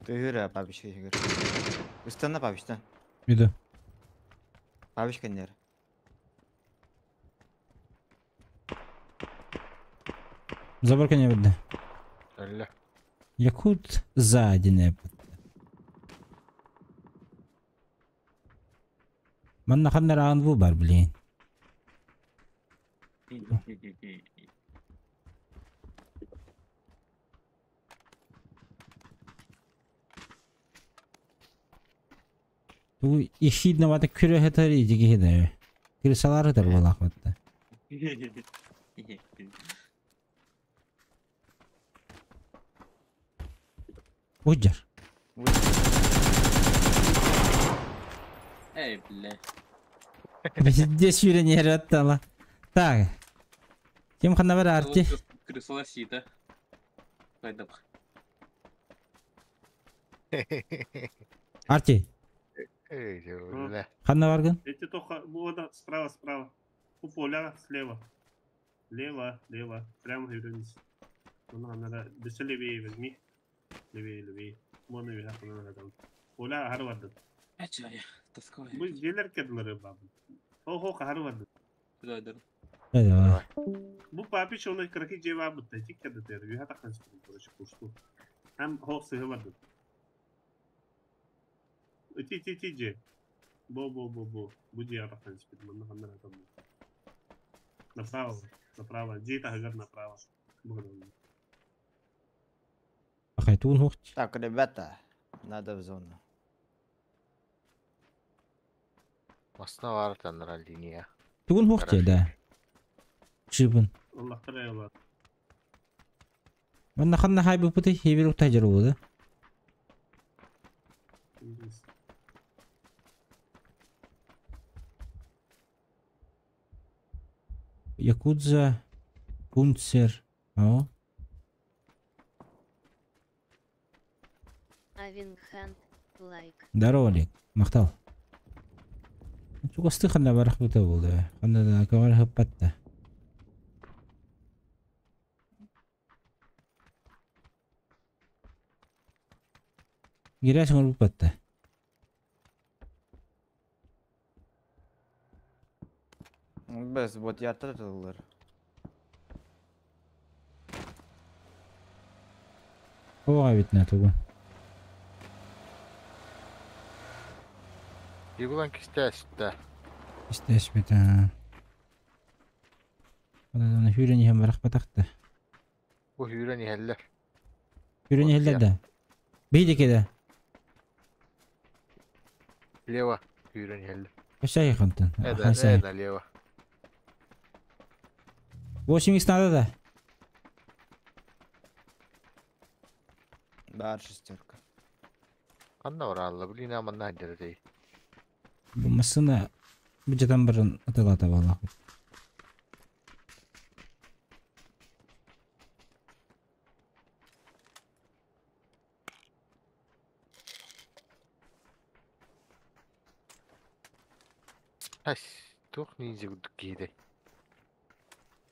Тыһыра папишка иһигэр. Ыстанна папиштан. Иду. Папишка нер. Забор не видно. Өллө. Якут сзади не. Манна ханна раан бу бар, блин. Бу ехидновато күрөһөтөр идигиһи Крысалары тар буолаахпатта. Уджар. Эй, бля. Здесь сүүрэн аттала. Так. Ким ханна бар Арти? Крысала сита. Хайдап. Арти. Эй, бля. Ханна баргын? Эти только вот справа, справа. У поля слева. Лево, лево. Прямо вернись. Ну, надо десе левее возьми. Левее, левее. Вон и вверх, надо там. Поля Харвард. Ачая, тоской. Бу дьиэлэр кэдилэр бабы. Охо Харвард. Куда идар? Давай. Бу папич оны кыракый дьиэ бабытта. Тик кэдэтэр. Үһэ тахсан спин, короче, кушту. Ам хох сыһы барды. Ити ити ити дьиэ. Бо бо бо бо. Бу дьиэ тахсан спин. Манна ханна там. Направо, направо. Дьиэ таһыгар направо. Бу Ахай туун хух. Так, ребята, надо в зону. Масна бар танра линия. Туун хух да. Чибын. Аллахтар айылар. Манна ханна хай бу пути хибир утажыр буду. Якудза Пунцер. О. Авингхант, лайк. Здорово, Олег. Махтал. Чугасты ханна барах бута болды. Ханна да кавар хаппатта. Гирәсең ул бупатта. Без вот яртатылар. Оға бит нә тугын. Игулан кистәстә. Истәш бит. Аны хүрен һәм барах батакта. Бу хүрен иһэллэр. Хүрен иһэллэр да. Бейде кеде. Лево хүрен иһэллэр. Кашай хантан. Это, это лево. 8 х надо да. Бар шестерка. Анна оралла, блин, аманна дердей. Бу машина бу жатан барын аталата бала. Ас, тух ниндзя гудкиде.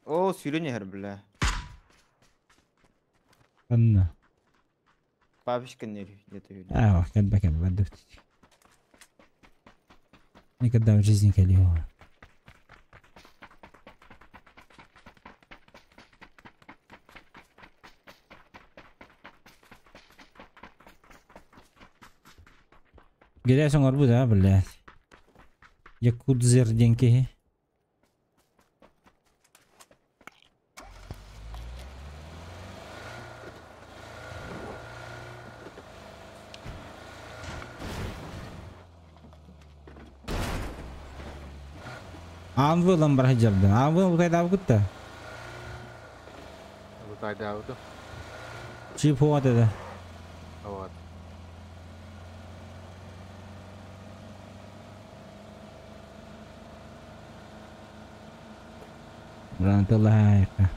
О, сүүрэн бля. Анна. Папишка не где-то юрен. А, кәлбә кәлбә бәдүк. Никогда в жизни калио. Гэрээс оҥорбут аа, блядь. Якудзер диэн киһи. Аанвы ылан бара сылдьарбын. Аанвы утайдаабыкыт да? Утайдаабытым. Чип хуа да. Вот. Брантылаайка.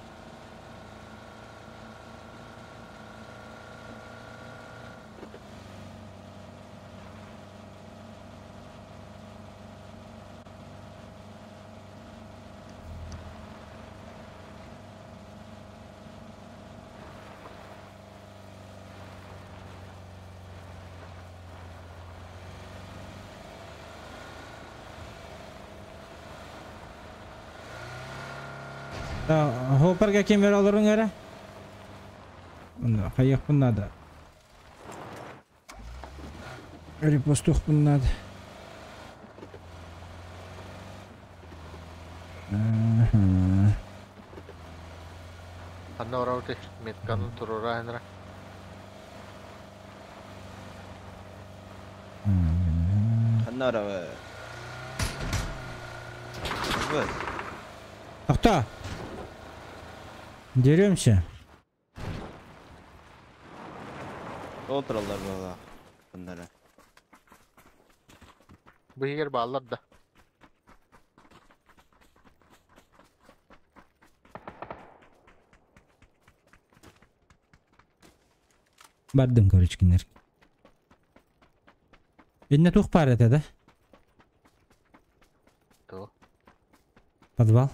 Хопарга кемер олорун эрэ. Хайыахпын надо. Репостуохпун надо. Ханна барабытый? Метканы туруора ханара. Ханна барабыт? Вот. Тохтоо! Деремся. Ол тураллар буолла. Bunları. Бу иһигэр бааллар да. Бардым, короче, кинилэр. Иннэ туох баар этэ да? Туох? Подвал.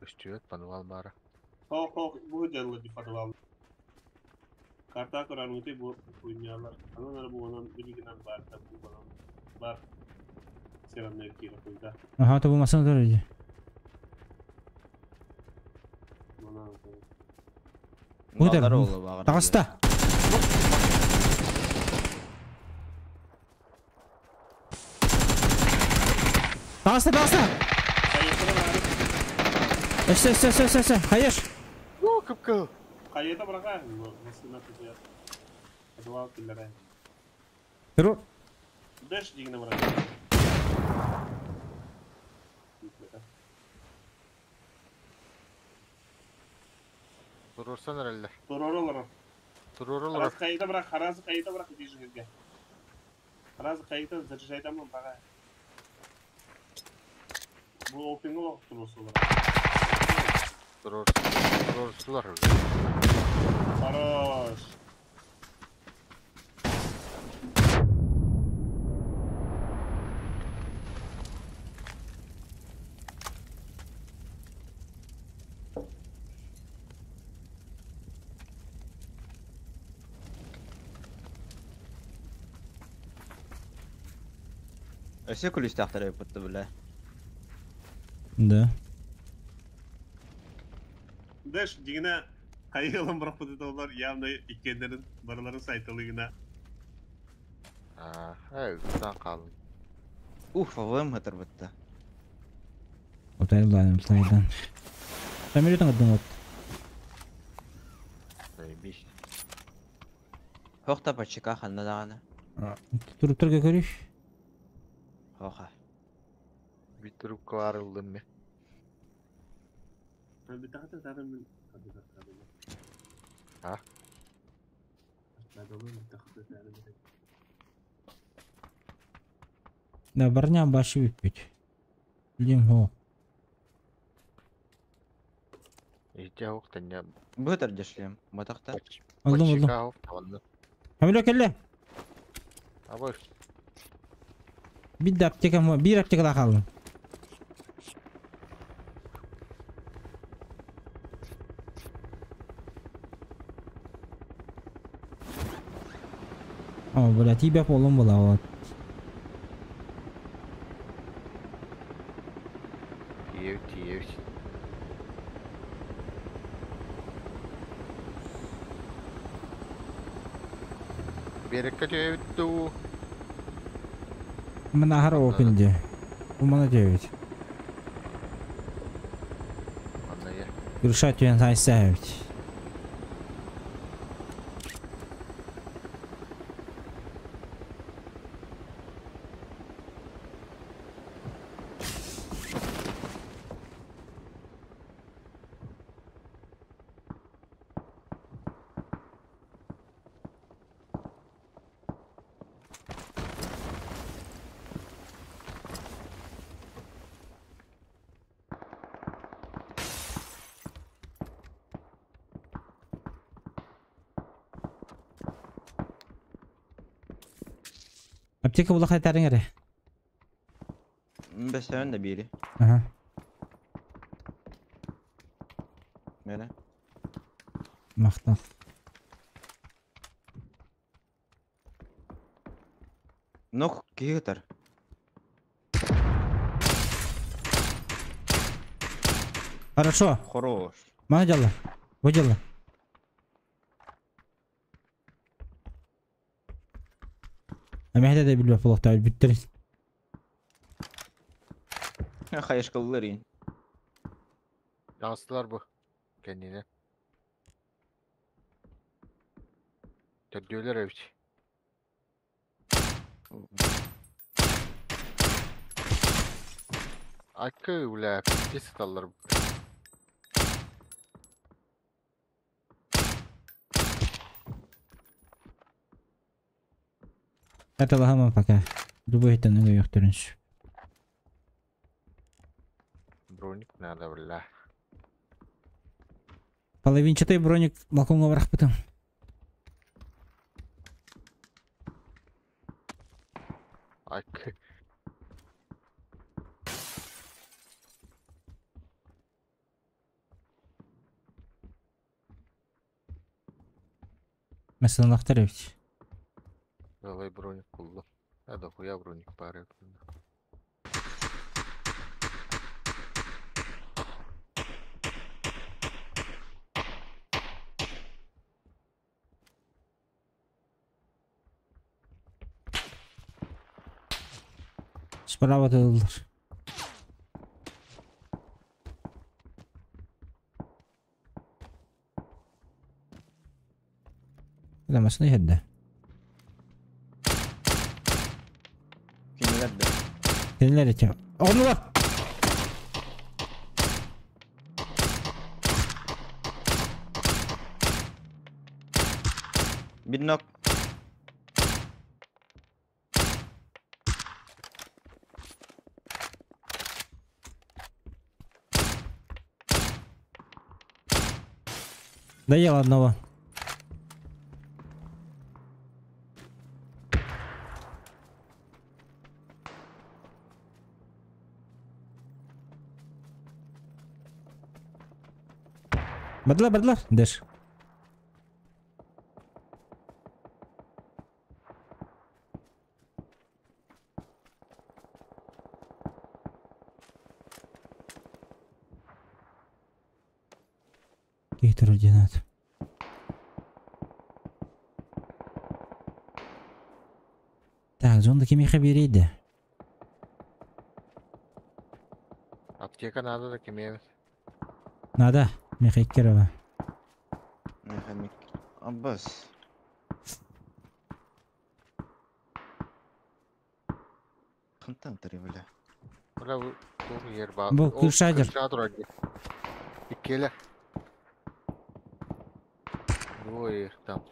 Көстүбэт подвал баара. Хоох хоох бу дьалла ди подвал. Карта көрөрүҥүтүй бу хуйнялар. Анан эрэ буолан билигинэн баар да бу балан бар. Северная киирэ хуйда. Аха, то бу массыына турар дии. Манан Бу Баллар оҕоло баҕар. Таҕыста! Таҕыста, таҕыста! Хайыта быраҕа. Өссө, өссө, өссө, өссө, өссө! Хайыш! Уу, кып-кыһыл! Хайыта быраҕа. Массыына тутуйар. Подвал киллэрэ. Турур. Дэш дигинэ быраҕа. Туруорсан эрэллэр. Туруору олорор. Туруору олорор. Харас хайыта бырах, харас хайыта бырах дижигиргэ. Харас хайыта заряжайтамын баҕа. Бу опиҥҥа олох туруорсулар. Туруор туруорсулар. Хорош. Өссө күлүстээхтэр эбиппит бile. Да. Дэш дигинэ хайы ылан бырахпыт олар явно иккиэннэрин барыларын сайталыгына. Аа, ээ, ытан хааллым. Уф, АВМ хатырбытта. Утайыллаан, утайдан. Самолетын кырдың от. Заебись. Хохта пачка ханна даҕаны. Туруптарга көрүш. Хоха. Бит трубка баар ыллым мен. А? Да, барня башы бүппүт. Билим хо. Итя ох таня. Бытар дешлем. Матахта. Аллым, аллым. Почека ох таванны. Хамило келле. Абой. Бир да аптека, бир аптекада хааллым. О, бля, тебя полом была вот. Тиев, тиев. Биэрэккэ түһэбит дуу? Мына аһара Манна опен да. дии. Бу мана түһэбит. Манна ийэ. Крыша түһэн сайса эбит. Аптека була хайтарың эрэ. Бэсээн да биири. Ага. Мэрэ. Махтал. Нох киһи ытар. Хорошо. Хорош. Мана дьалла. Бу дьалла. Эмэһэ да билбэт буолуохтаах бүттэрин. Хайышкаллар иин. Таҕыстылар бу. Кэннинэ. Төрдүөлэр эбит. Акы, бля, пиздец сыталлар. Это пока. Любой это нөҥө Броник надо, бля. Половинчатый броник балконга барахпытым. Акы. Mesela эбит. Давай броник куллу. А дохуя броник пары. Справа тылылар. Ламасını иһэрдэ. Кинилэр да. Кинилэр ити. Оҕонулар! Bir knock. Доел одного. Бардылар, бардылар. Дэш. Кейтер ординат. Так, зонда кимиэхэ биэрийдэ? Аптека надо да кимиэбит. Надо. Миэхэ икки. Механик. Аббас. Хантан тары, бля. Бля, бу туох иһэр баа. Бу Ол крышадер. крыша турар дии. Иккиэлэр. Двое их там.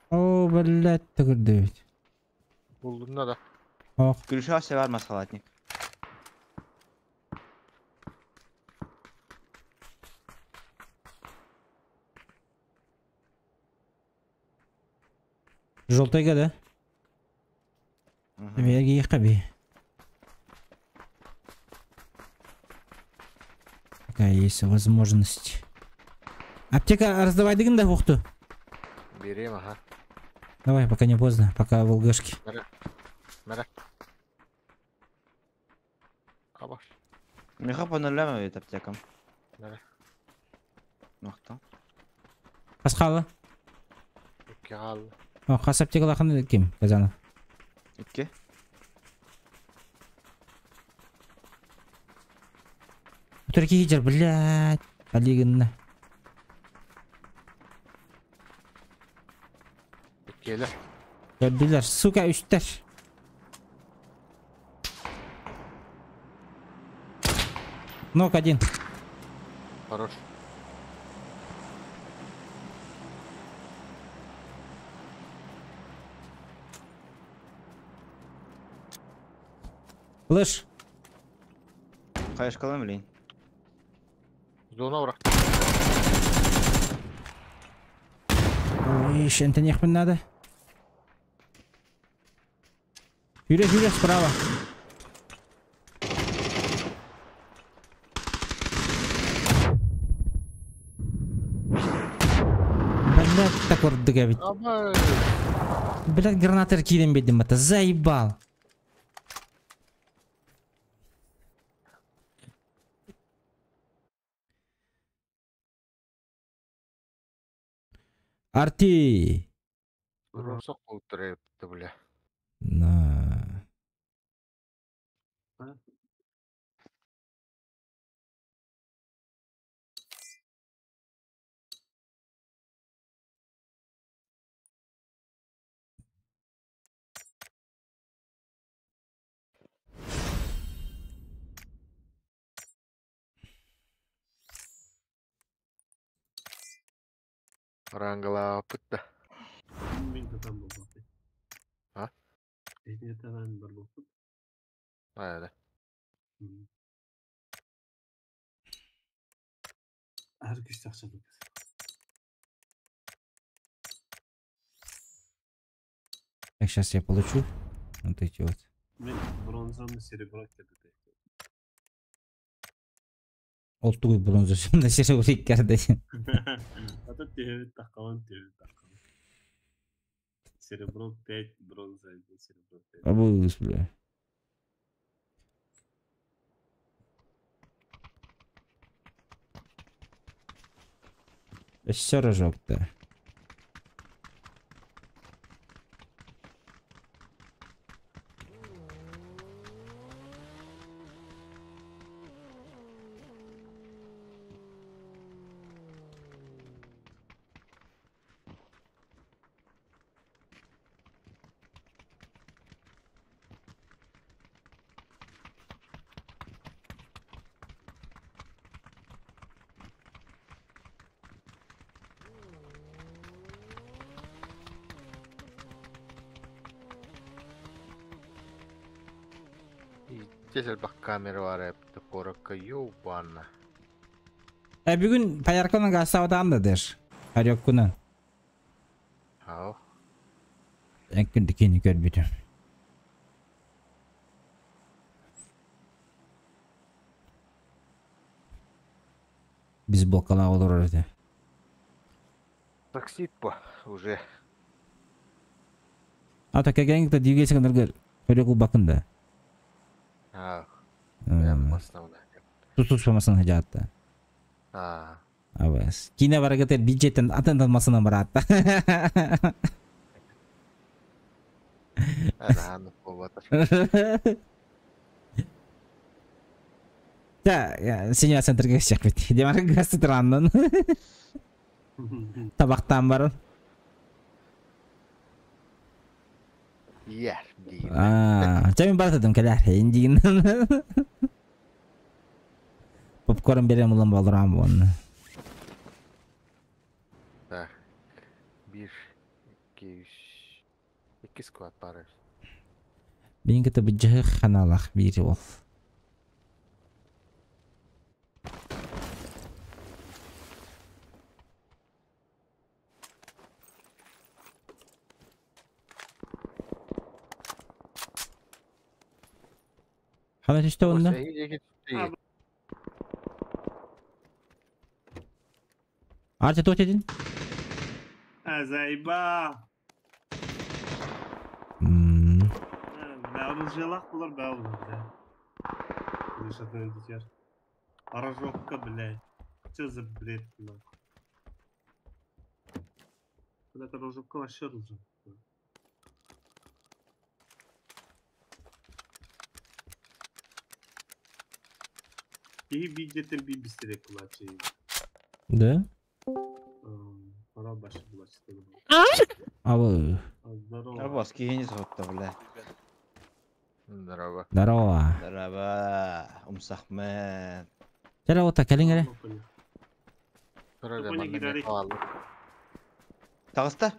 О, блядь, төгүрдүбүт. Булдунна да. Ох, Крыша бар масхалатник. Желтыйга да? Берги хаби. Пока есть возможность. Аптека раздавай дыгын да ухту. Берем, ага. Давай, пока не поздно, пока в ЛГшке. Мара. Аба. Миха по нулям ведь аптекам. Мара. Махта. Пасхала. Кал. О, хас аптекалахан ким, Казанов. Икки. Турки хиджер, блядь. Алигынна. Келе. Gördüler. Сука, үстер. Нок один. Хорош. Флэш. Хайшкалым лень. Зона враг. Ой, еще это нехуй надо. Юрий, Юрий, справа. Блядь, так вот ведь. Блядь, гранаты кидем бедим, это заебал. Арти. Бля. На. Рангала пытта. Мен там был. А? Это бар был. А, да. Әр күш тақшады. Так, сейчас я получу. Вот эти вот. Мен бронзаны серебро кеди. Олтугуй бронза на серебро кәрді. А то тебе таққалан, тебе таққалан. Серебро 5, бронза 1, серебро 5. Абыз, бля. Все рожок-то. Здесь камера var коротко ёбана. Бүгін паярканы гасавдан да дер. Харёккунан. Ау. Әккін дикені көрбүтүм. Биз блокала олор эти. Таксит по уже. А так кегеңгте дүйгесиң ныргыр. Көрөкул бакында. А. Тутуш помасын хажатта. А. Абас. Кине барагатер бюджеттен атын алмасына баратта. Ана болбатыр. Да, сеньор центрге чык бит. Демар гасты тураннан. Табактан барын. Ер дейін. А, мен баратыдым келер, дейін. Попкорн берем улан балдырам оны. Так. 1 2 3 2 склад бар. Мен кете быжы ханалах бири ол. Хана түстө онда? Арчы туох диэтин? А, заебал. Бля, булар, бля, бля. Рожокка, блядь. Что за бред, нахуй? Бля, это рожокка вообще ружок. Киһи биирдэтэн биир бистерек кулачы. Да? Пора башы булачы. Абы. Здорово. Арбас киһини соһутта, бля. Здорово. Здорово. Здорово. Умсахмет. Чара ота кэлиҥ эрэ. Турар Тупо не манна гидари. хаалла. Таҕыста.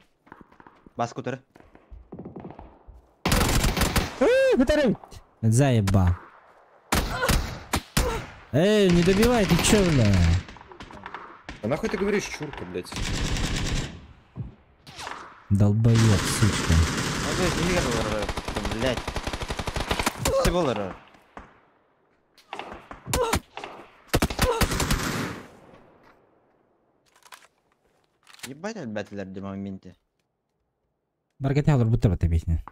Бас кутары. Батарей! Заебал. Эй, не добивай, ты чё, бля? А нахуй ты говоришь, чурка, блядь? Долбоёб, сучка. Блядь. Все было. Ебать, ребята, в моменте. Баргете алыр будто бата песня.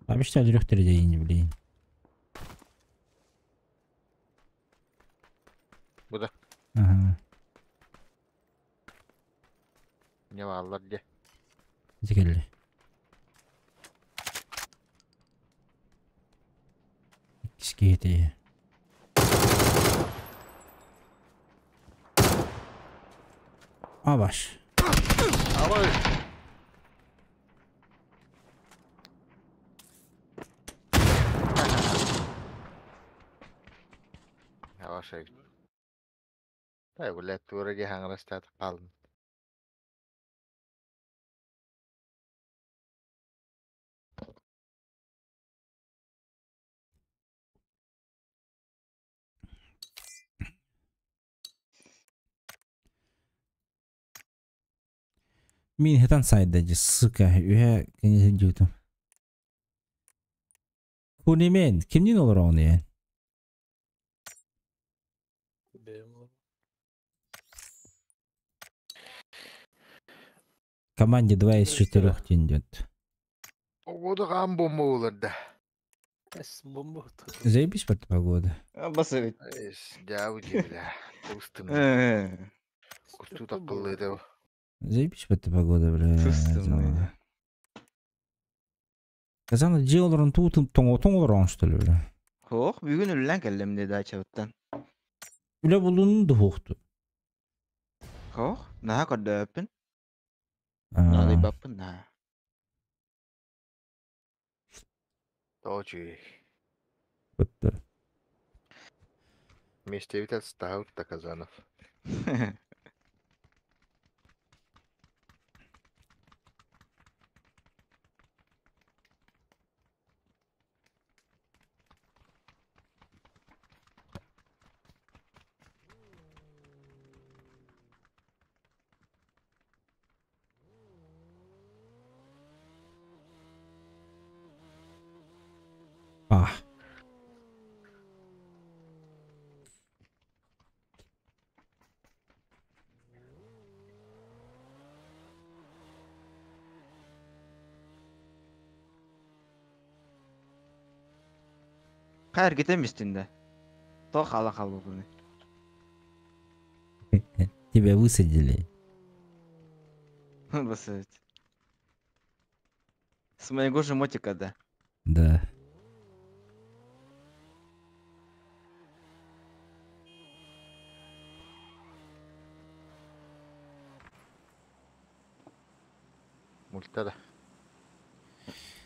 Обещал трех блин. Буда. Ага. Не валлар де. Зикелли. Скети. Абаш. Абай. Yavaş Тай, блядь, тура хаңрастат қалдым. Мин хитан сайда же, сука, үһэ кеңесин жутум. Кунимен, кимнин олор оны? Команде 2 из 4 идет. Погода кам бомба болар да. Бомба. Заебись под погода. Басыбит. Дябы бля. Устым. Кусту такылды деп. Заебись под погода, бля. Пустым. Казан дьиэлэрин туутун тоҥолорон что ли, бля. Хох, бүгүн үллән кэллем деді ачабыттан. Үлэ булунун духухту. Хох, наһаа көрдөппүн. Наадыйбаппын наһаа. Точи. Бытты. Вместе Виталь стал Казанов. А. Хайыр кетем үстінде. То қала қалу бұны. Тебя высадили. Басыбит. С моего же мотика, да. Да. Мульта да.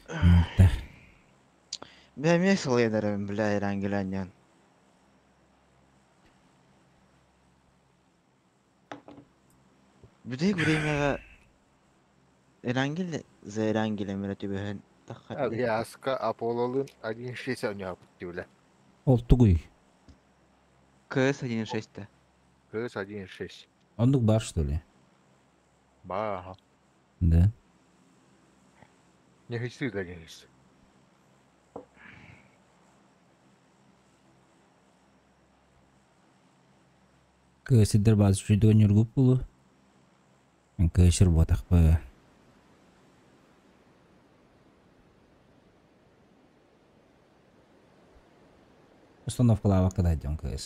Мульта. Бля, эмиэ сылайан эрэбин, бля, Эрангеляннян. Бүтэһик бириэмэҕэ Эрангел за Эрангелем эрэ түбэһэн таххар дии. Аска Аполлолуун 1.6 оонньообут дии бля. Ол тугуй? КС 1.6-та. КС 1.6. Оннук бар что ли? Бааха. Да. Не хисты да не хисты. Кыысыдыр баас үчүйдүгэн ньургуп булу. Кыысыр буотахпы. Установкалаабакка да дьон кыыс.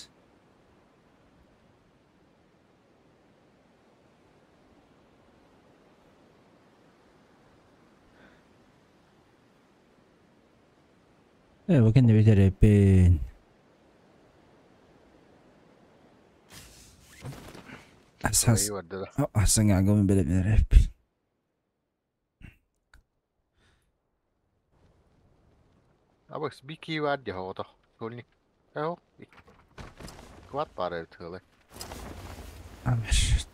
Э, бу кэннэ бүтэрэппин. Асас асаңагым билэрэппин. Абыс бики бар дии оҕото. Сольник. Эho. Квад баар эбит ыалы. Амешт.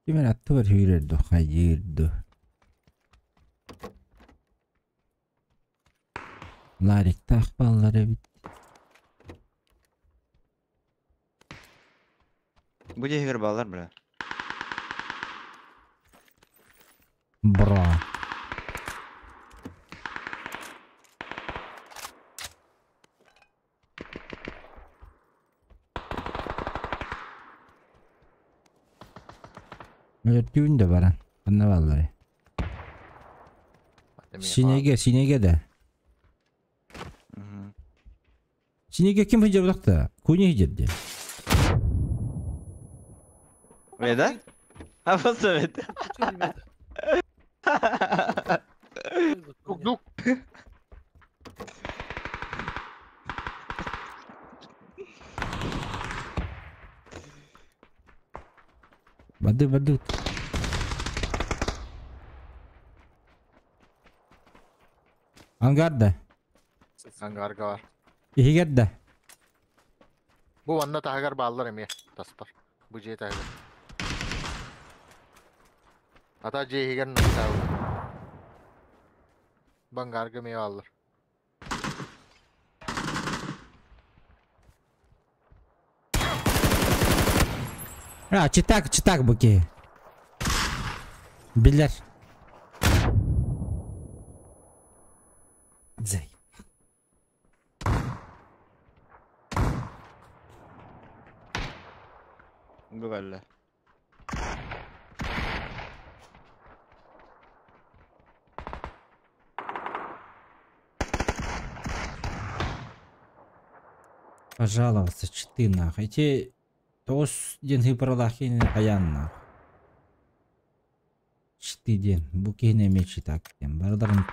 Ким эрэ аттыбар сүүрэр дуо, хайыыр дуо? Лариктаах бааллар эбит. Бу дьиэһигэр бааллар бля. Бра. Өлөртүүн да баран. Ханна баалларый? Синеге, синеге да. Синеге ким сылдьыбатах Куни сылдьар диэн. Ой, да? А посмотри. Дук-дук. Бады бады. Ангарда. Ангарга бар. Иһигэр да. Бу манна таһыгар бааллар эмиэ таспар. Бу дьиэ таһыгар. Ата дьиэ иһигэр настаабыт. Бангарга эмиэ бааллар. А, читак, читак бу киһи. Билэр. Зай. Бу кэллэ. Пожаловаться, читы нахуй. Эти тоҕус диэн сыыпаралаах киһини хайаан нахуй. Читы диэн. Бу киһини эмиэ читак диэн. Барыларын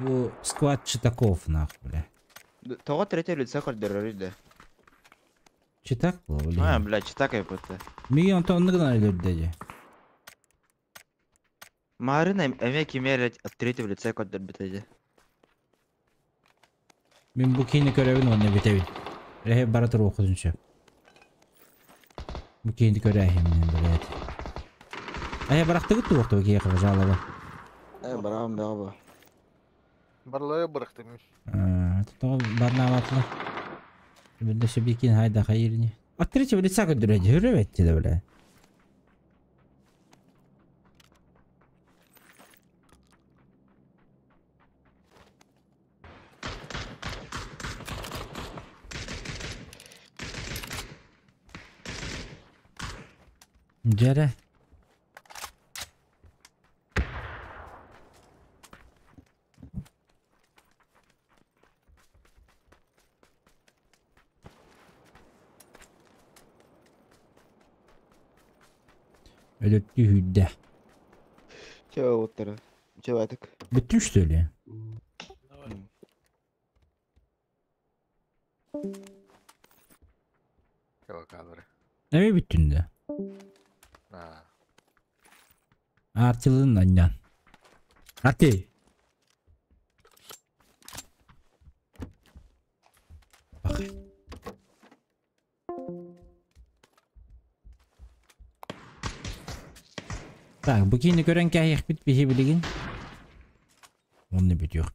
бу склад читаков нахуй, бля. Тоҕо третье лицо көрдөрөрүй да? Читак буо, А, бля. бля, читак айбыта. Миигин онтон оннук гынан өлөрдө дии. Маарына эмиэ кими эрэ от третьего лица көрдөрбүтэ дии. Мин бу киһини көрөбүн уонна бүтэбин. Эһэ бара туруоххутун сөп. Бу киһини көрөөһүммүн блядь. Эһэ барахтыгыт туох бу киһиэхэ жалоба. Э, бараҕым бөҕө бу. Барлары бырахтым. Тоҕо барнаабатылар. Бирде сөбикин хайда хайырни. От третьего лица көрдөрө дьүрүбэт да бля. Дьэрэ. Өлөртүү сүүрдэ. Чэ уоттара. Чэ баатык. Бүттүн что ли? Давай. Чэ бакаалары. Эмиэ бүттүн да? Артилын анньан. Арти! Так, бу киини көрөн кээһиэхпит биһи билигин. Онно бүтүөх.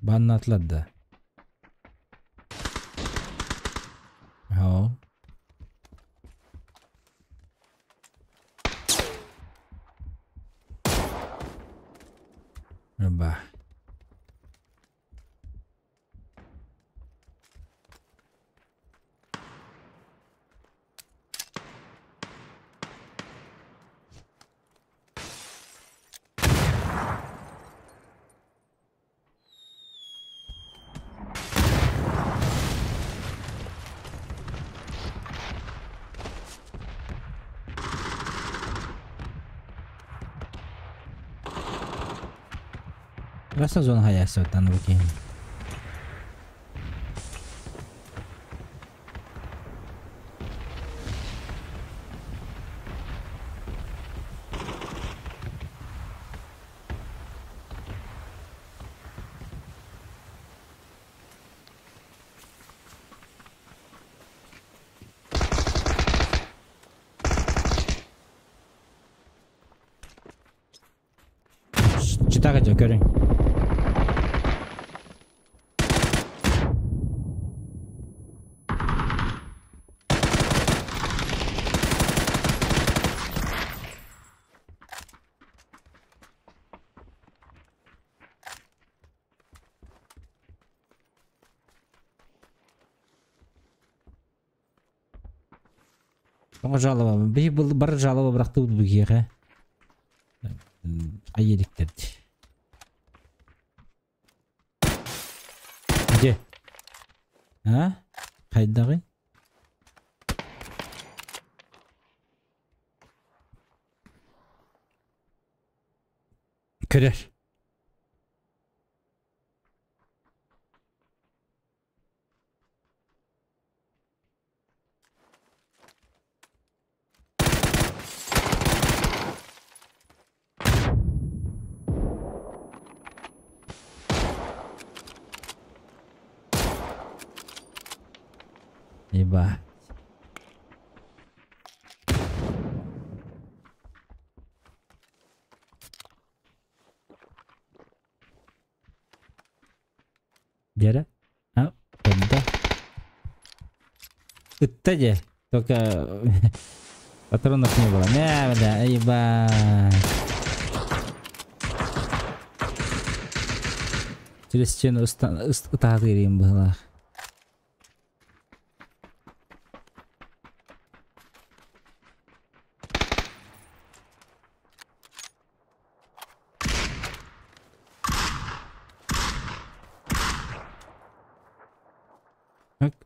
Баннатылар да. Һоо. Ба. Rasa zona hayasıdan bakayım. Читага көрүң. Тоҕо жалоба? Биһи был бар жалоба бырахтыбыт бу киһиэхэ. Айеликтерди. Где? А? Хайдаҕый? Көрөр. Ебать. Дьэрэ? А, когда? Ытта дьэ. Только патронов не было. Не, бля, ебать. Через стену ытаатыырым быһылаах.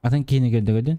Атын киһини көрдө көрдүн?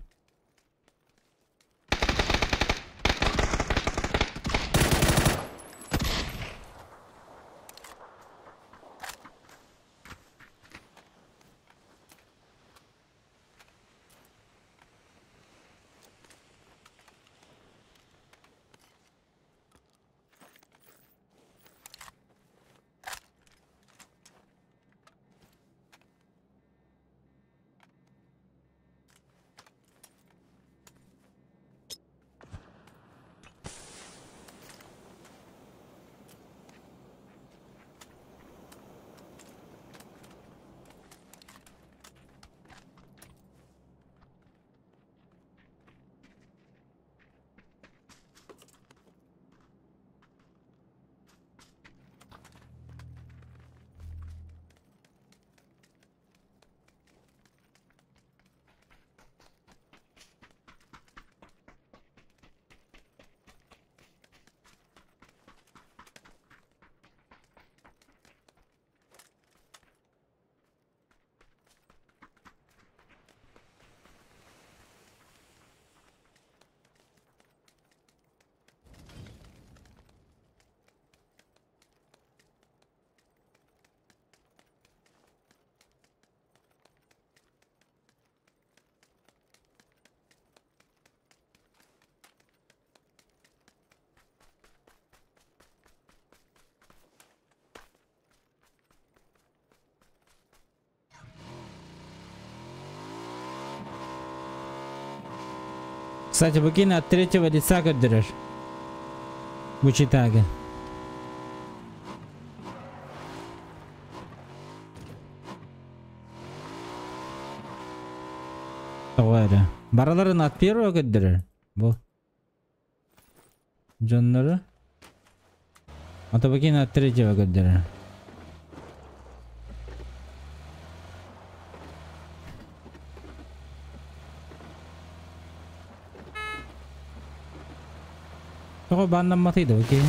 Кстати, бу от третьего лица көрдөрөр. Бу читагы. Тоҕо эрэ. Барыларын от первого көрдөрөр. Бу. Дьоннору. А то бу киин от третьего көрдөрөр. Тоҕо бааннамматый да бу киһи?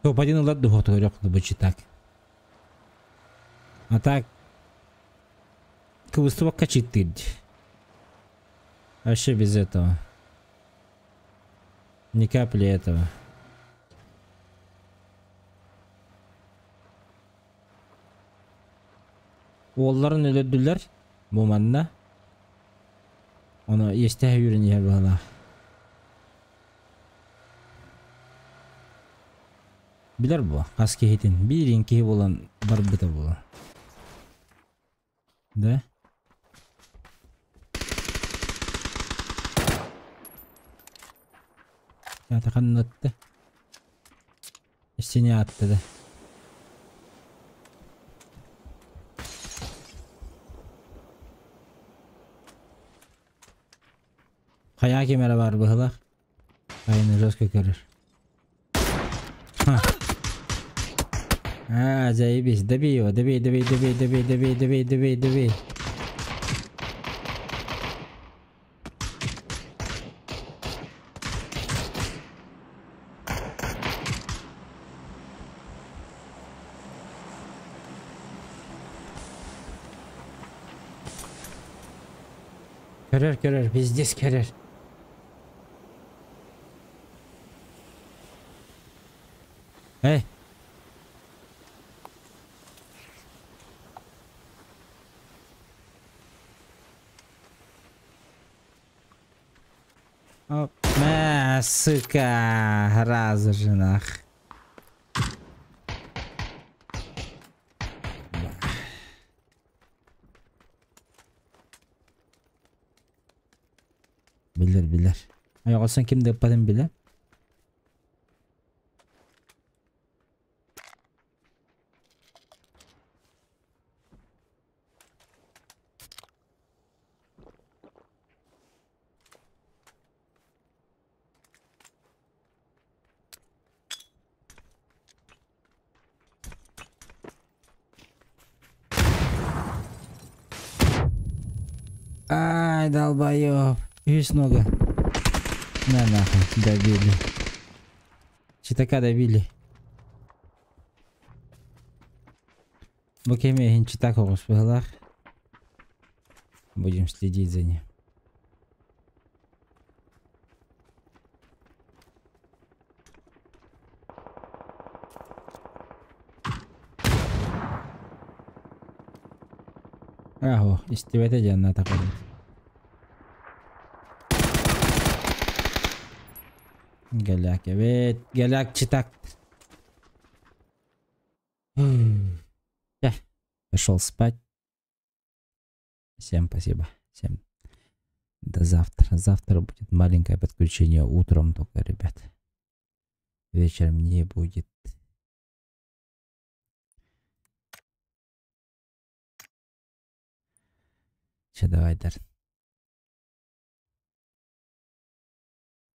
Топ-1 ылар дуһуотугар бу читак. А так кыбыстыбакка читтыыр. Вообще без этого. Ни капли этого. Уолларын өлөрдүлэр. Бу манна. Ону иэстэһэ үүрэн иһэр быһалаах. Билэр бу, хас киһитин. Биирин киһи буолан барбыта буолар. Да? Ята ханнатты. Истине атты да. Хайа кемере бар быһылах. Айны жестко көрөр. А, заебись. Добей его, добей, добей, добей, добей, добей, добей, добей, добей. Көрөр, көрөр, пиздец көрөр. Эй. Оп, сука, сразу же нах. Билэр, билэр. Айоҕасан ким да ыппатын билэр. Ай, долбоёб. Есть много. На нахуй, добили. Читака добили. Бу кеме читак. Будем следить за ним. Аһо, истибэтэ дьанна такабыт. Галяк эбит, галяк читак. Пошел спать. Всем спасибо. Всем до завтра. Завтра будет маленькое подключение утром только, ребят. Вечером не будет. Че, давай, Дар.